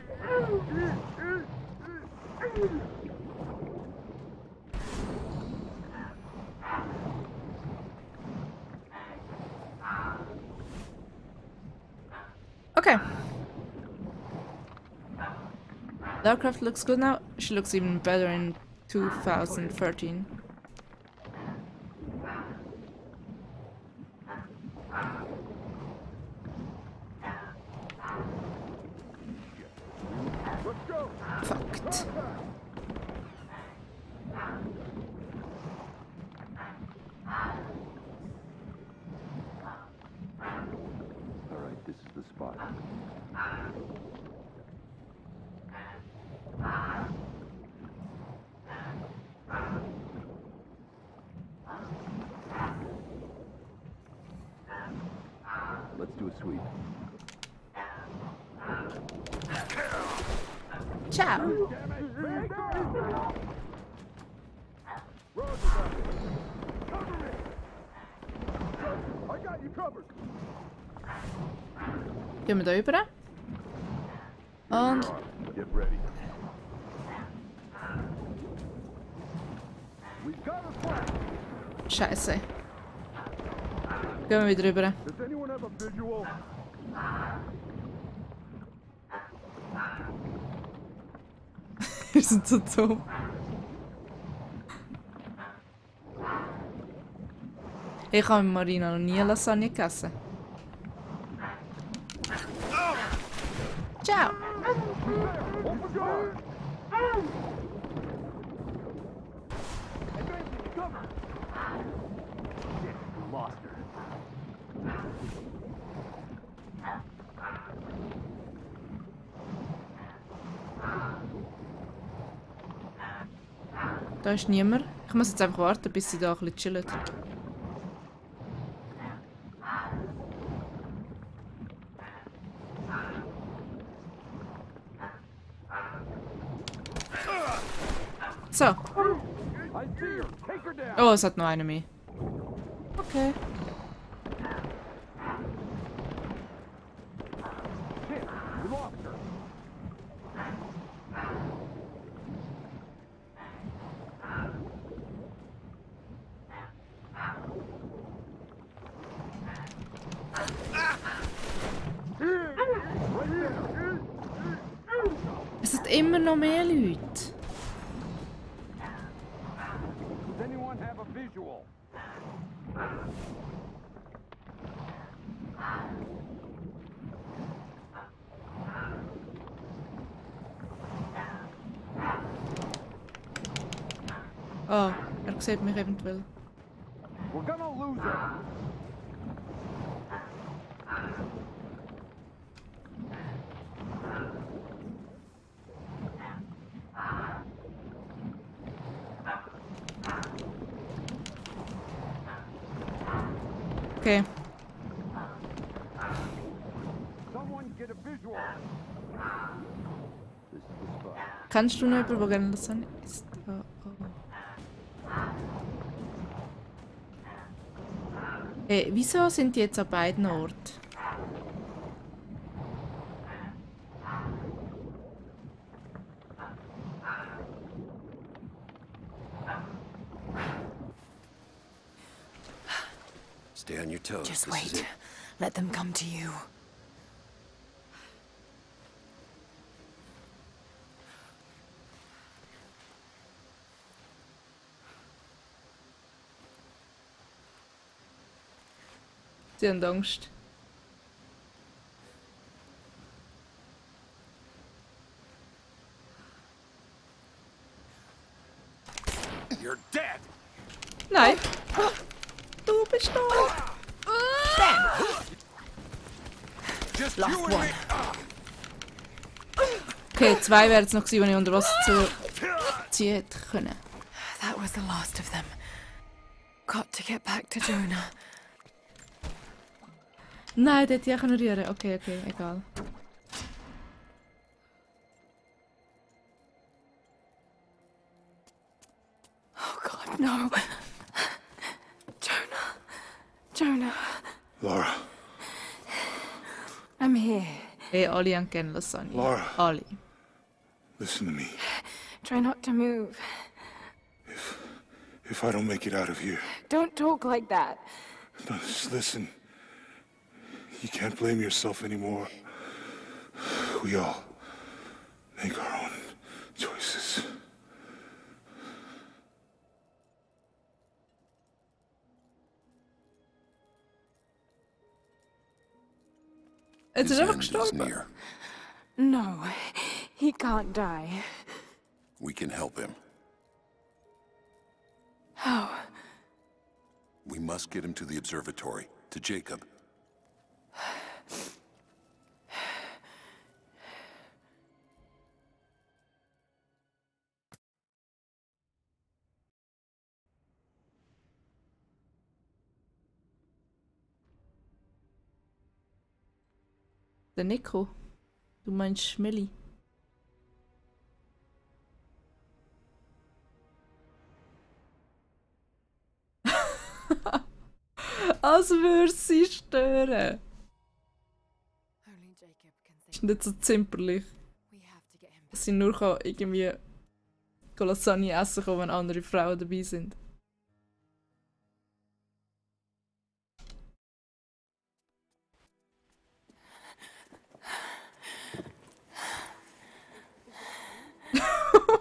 Okay. The aircraft looks good now. She looks even better in 2013. Fucked. Alright, this is the spot. Let's do a sweep. Ciao. Gehen wir da rüber. Und... Get ready. Scheiße. Gehen wir wieder rüber. Does anyone have a visual? Wir sind so dumm. Ich habe mit Marina noch nie Lasagne gegessen. Ciao! Lost her. Da ist niemand. Ich muss jetzt einfach warten, bis sie da ein bisschen chillen. So. Oh, es hat noch eine mehr. Okay. Es sind immer noch mehr Leute. Does anyone have a visual? Oh, er sieht mich eventuell. We're gonna lose her. Okay. Someone get a visual. Kannst du noch jemanden, der gerne Lasagne isst? Oh, oh. Wieso sind die jetzt an beiden Orten? Stay on your toes. Just This is wait. it. Let them come to you. Sie haben Angst. You're dead! Nein! Du bist da! Just Last you and one. me! Okay, 2 wären es noch gewesen, die ich unter Wasser ziehen hätte können. That was the last of them. Got to get back to Jonah. Nein, dort hätte ich auch rühren. Okay, okay, egal. Oh God, no. Jonah. Jonah. Laura. I'm here. Hey, alle haben gerne Lasagne. Laura. Alle. Listen to me. Try not to move. If I don't make it out of here, Don't talk like that. no, just listen. You can't blame yourself anymore. We all make our own choices. Jetzt ist His er einfach end is gestorben. near. No, he can't die. We can help him. How? We must get him to the observatory, to Jacob. Der Nico. Du meinst Schmelli. Was würde sie stören? Only Jacob can Ist save nicht so zimperlich. We have to get him Dass sie nur kann irgendwie Lasagne essen kann, wenn andere Frauen dabei sind.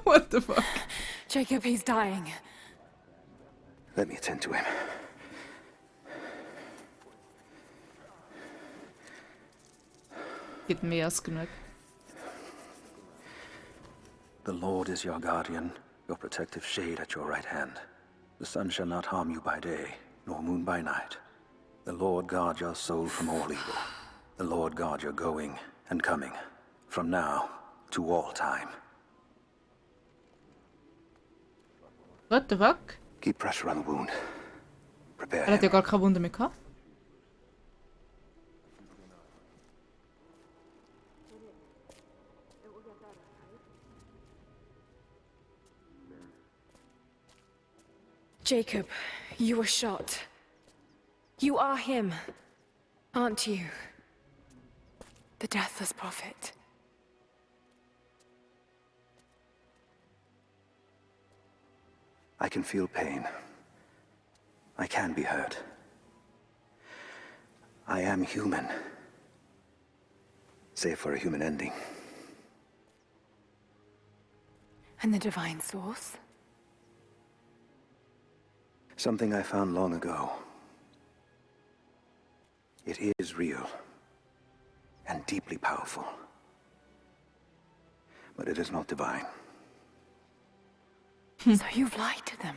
What the fuck? Jacob, he's dying. Let me attend to him. Gibt mehr als genug. The Lord is your guardian, your protective shade at your right hand. The sun shall not harm you by day, nor moon by night. The Lord guard your soul from all evil. The Lord guard your going and coming, from now to all time. What the fuck? Keep pressure on the wound. Prepare Er hat ja him. gar keine Wunde mehr gehabt. Jacob, you were shot. You are him, aren't you? The Deathless Prophet. I can feel pain. I can be hurt. I am human. Save for a human ending. And the Divine Source? Something I found long ago. It is real. And deeply powerful. But it is not divine. So you've lied to them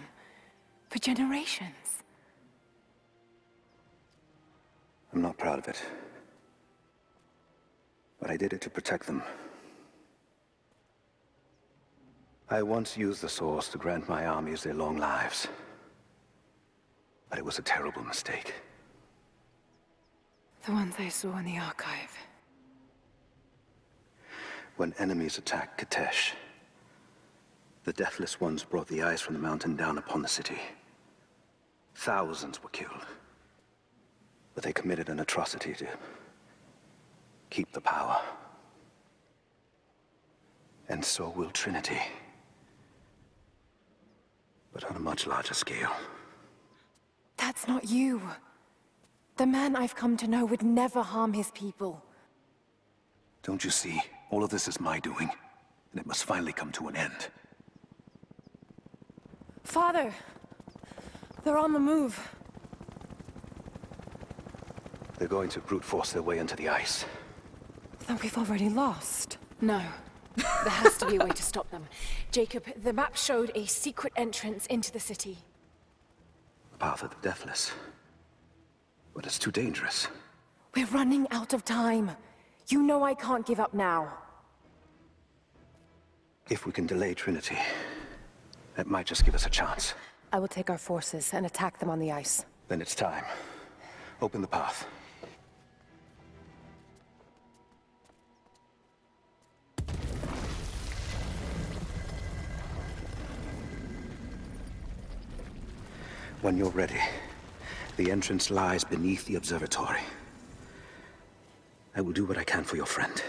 for generations. I'm not proud of it. But I did it to protect them. I once used the Source to grant my armies their long lives. But it was a terrible mistake. The ones I saw in the archive. When enemies attacked Katesh, the Deathless Ones brought the ice from the mountain down upon the city. Thousands were killed. But they committed an atrocity to keep the power. And so will Trinity. But on a much larger scale. That's not you. The man I've come to know would never harm his people. Don't you see? All of this is my doing. And it must finally come to an end. Father! They're on the move. They're going to brute force their way into the ice. Then we've already lost. No. There has to be a way to stop them. Jacob, the map showed a secret entrance into the city. The path of the Deathless. But it's too dangerous. We're running out of time. You know I can't give up now. If we can delay Trinity, that might just give us a chance. I will take our forces and attack them on the ice. Then it's time. Open the path. When you're ready, the entrance lies beneath the observatory. I will do what I can for your friend.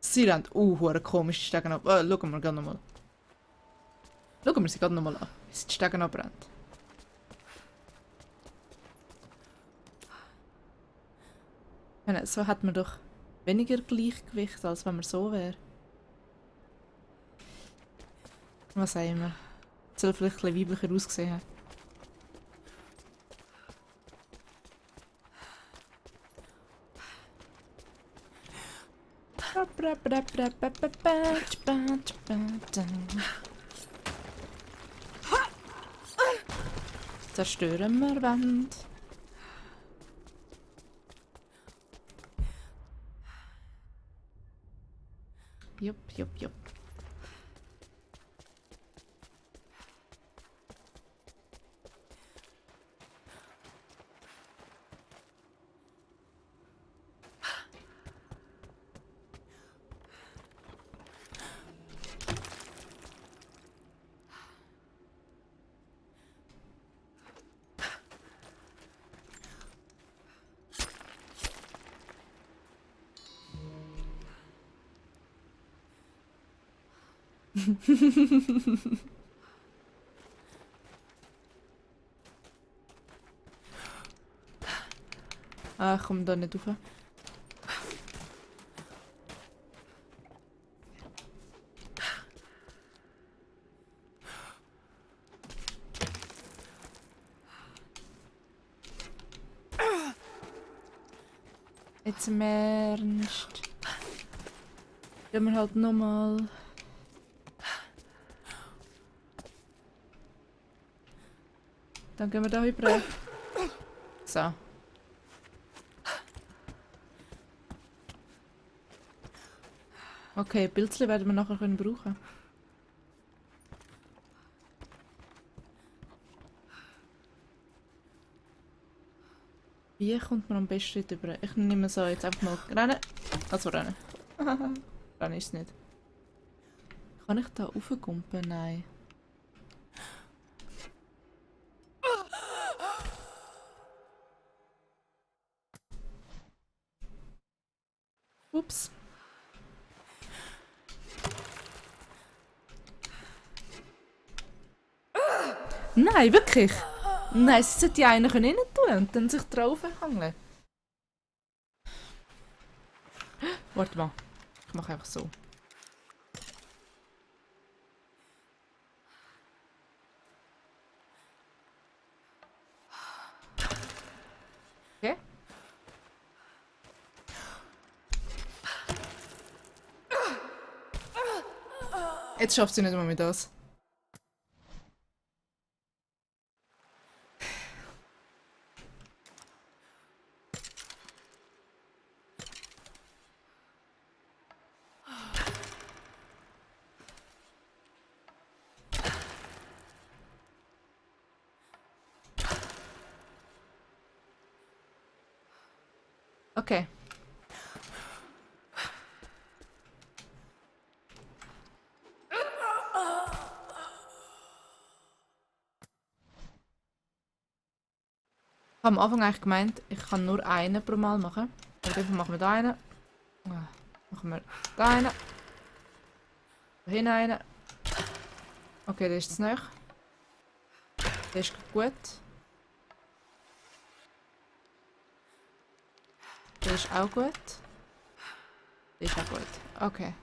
Sie rennt hure komisch die Stegen ab. Schauen wir gerade nochmal. Schauen wir sie gerade nochmal an, wie sie die Stegen abbrennt. Ich meine, so hat man doch weniger Gleichgewicht, als wenn man so wäre. Was sagen wir? Soll vielleicht ein bisschen weiblicher aussehen haben. Zerstören wir Wand. Jupp, jupp, jupp. Ah, ich komme da nicht rauf. Jetzt im Ernst. Gehen wir halt nochmal. Dann gehen wir da rüber. So. Okay, Pilzli werden wir nachher brauchen können. Wie kommt man am besten rüber? Ich nehme so jetzt einfach mal rennen. Also rennen. Rennen ist es nicht. Kann ich da raufkumpen? Nein. Ups. Nein, wirklich? Nein, sie sollte ja einen rein tun und dann sich drauf hängen. Warte mal. Ich mache einfach so. Okay. Jetzt schafft sie nicht mal mit das. Okay. Ich habe am Anfang eigentlich gemeint, ich kann nur einen pro Mal machen. Aber dafür machen wir da einen. Machen wir da einen. Da hinten einen. Okay, der ist zu nahe. Der ist gut. Der ist auch gut. Der ist auch gut. Okay.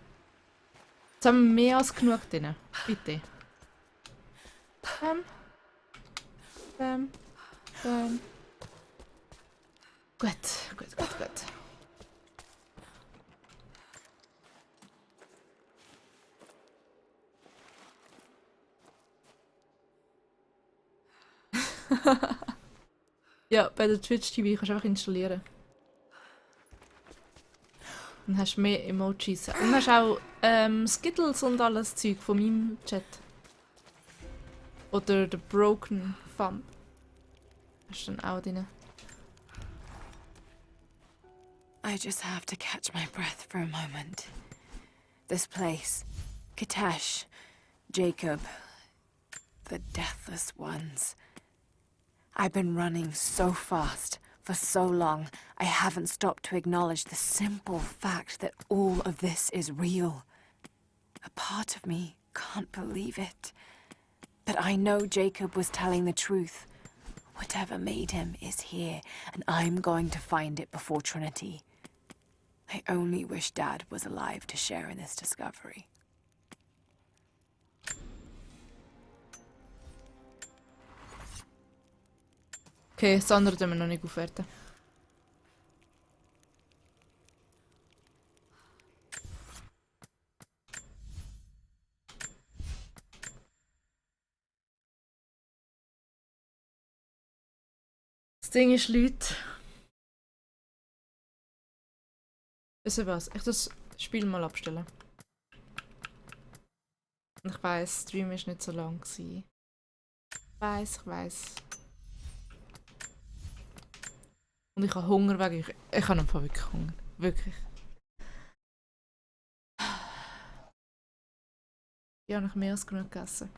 Jetzt haben wir mehr als genug drin. Bitte. Bam. Gut. Ja, bei der Twitch TV kannst du einfach installieren. Dann hast du mehr Emojis. Und hast auch Skittles und alles Zeug von meinem Chat. Oder der Broken Thumb. Hast du dann auch drin. I just have to catch my breath for a moment. This place, Kitesh, Jacob, the Deathless Ones. I've been running so fast for so long, I haven't stopped to acknowledge the simple fact that all of this is real. A part of me can't believe it. But I know Jacob was telling the truth. Whatever made him is here, and I'm going to find it before Trinity. I only wish Dad was alive to share in this discovery. Okay, das andere tun wir noch nicht aufwerten. Das Ding ist, Leute. Wisst ihr was? Ich das Spiel mal abstellen. Und ich weiss, Stream ist nicht so lang gewesen. Ich weiss. Und ich habe Hunger wegen euch. Ich habe einfach wirklich Hunger. Wirklich. Ich habe noch mehr als genug gegessen.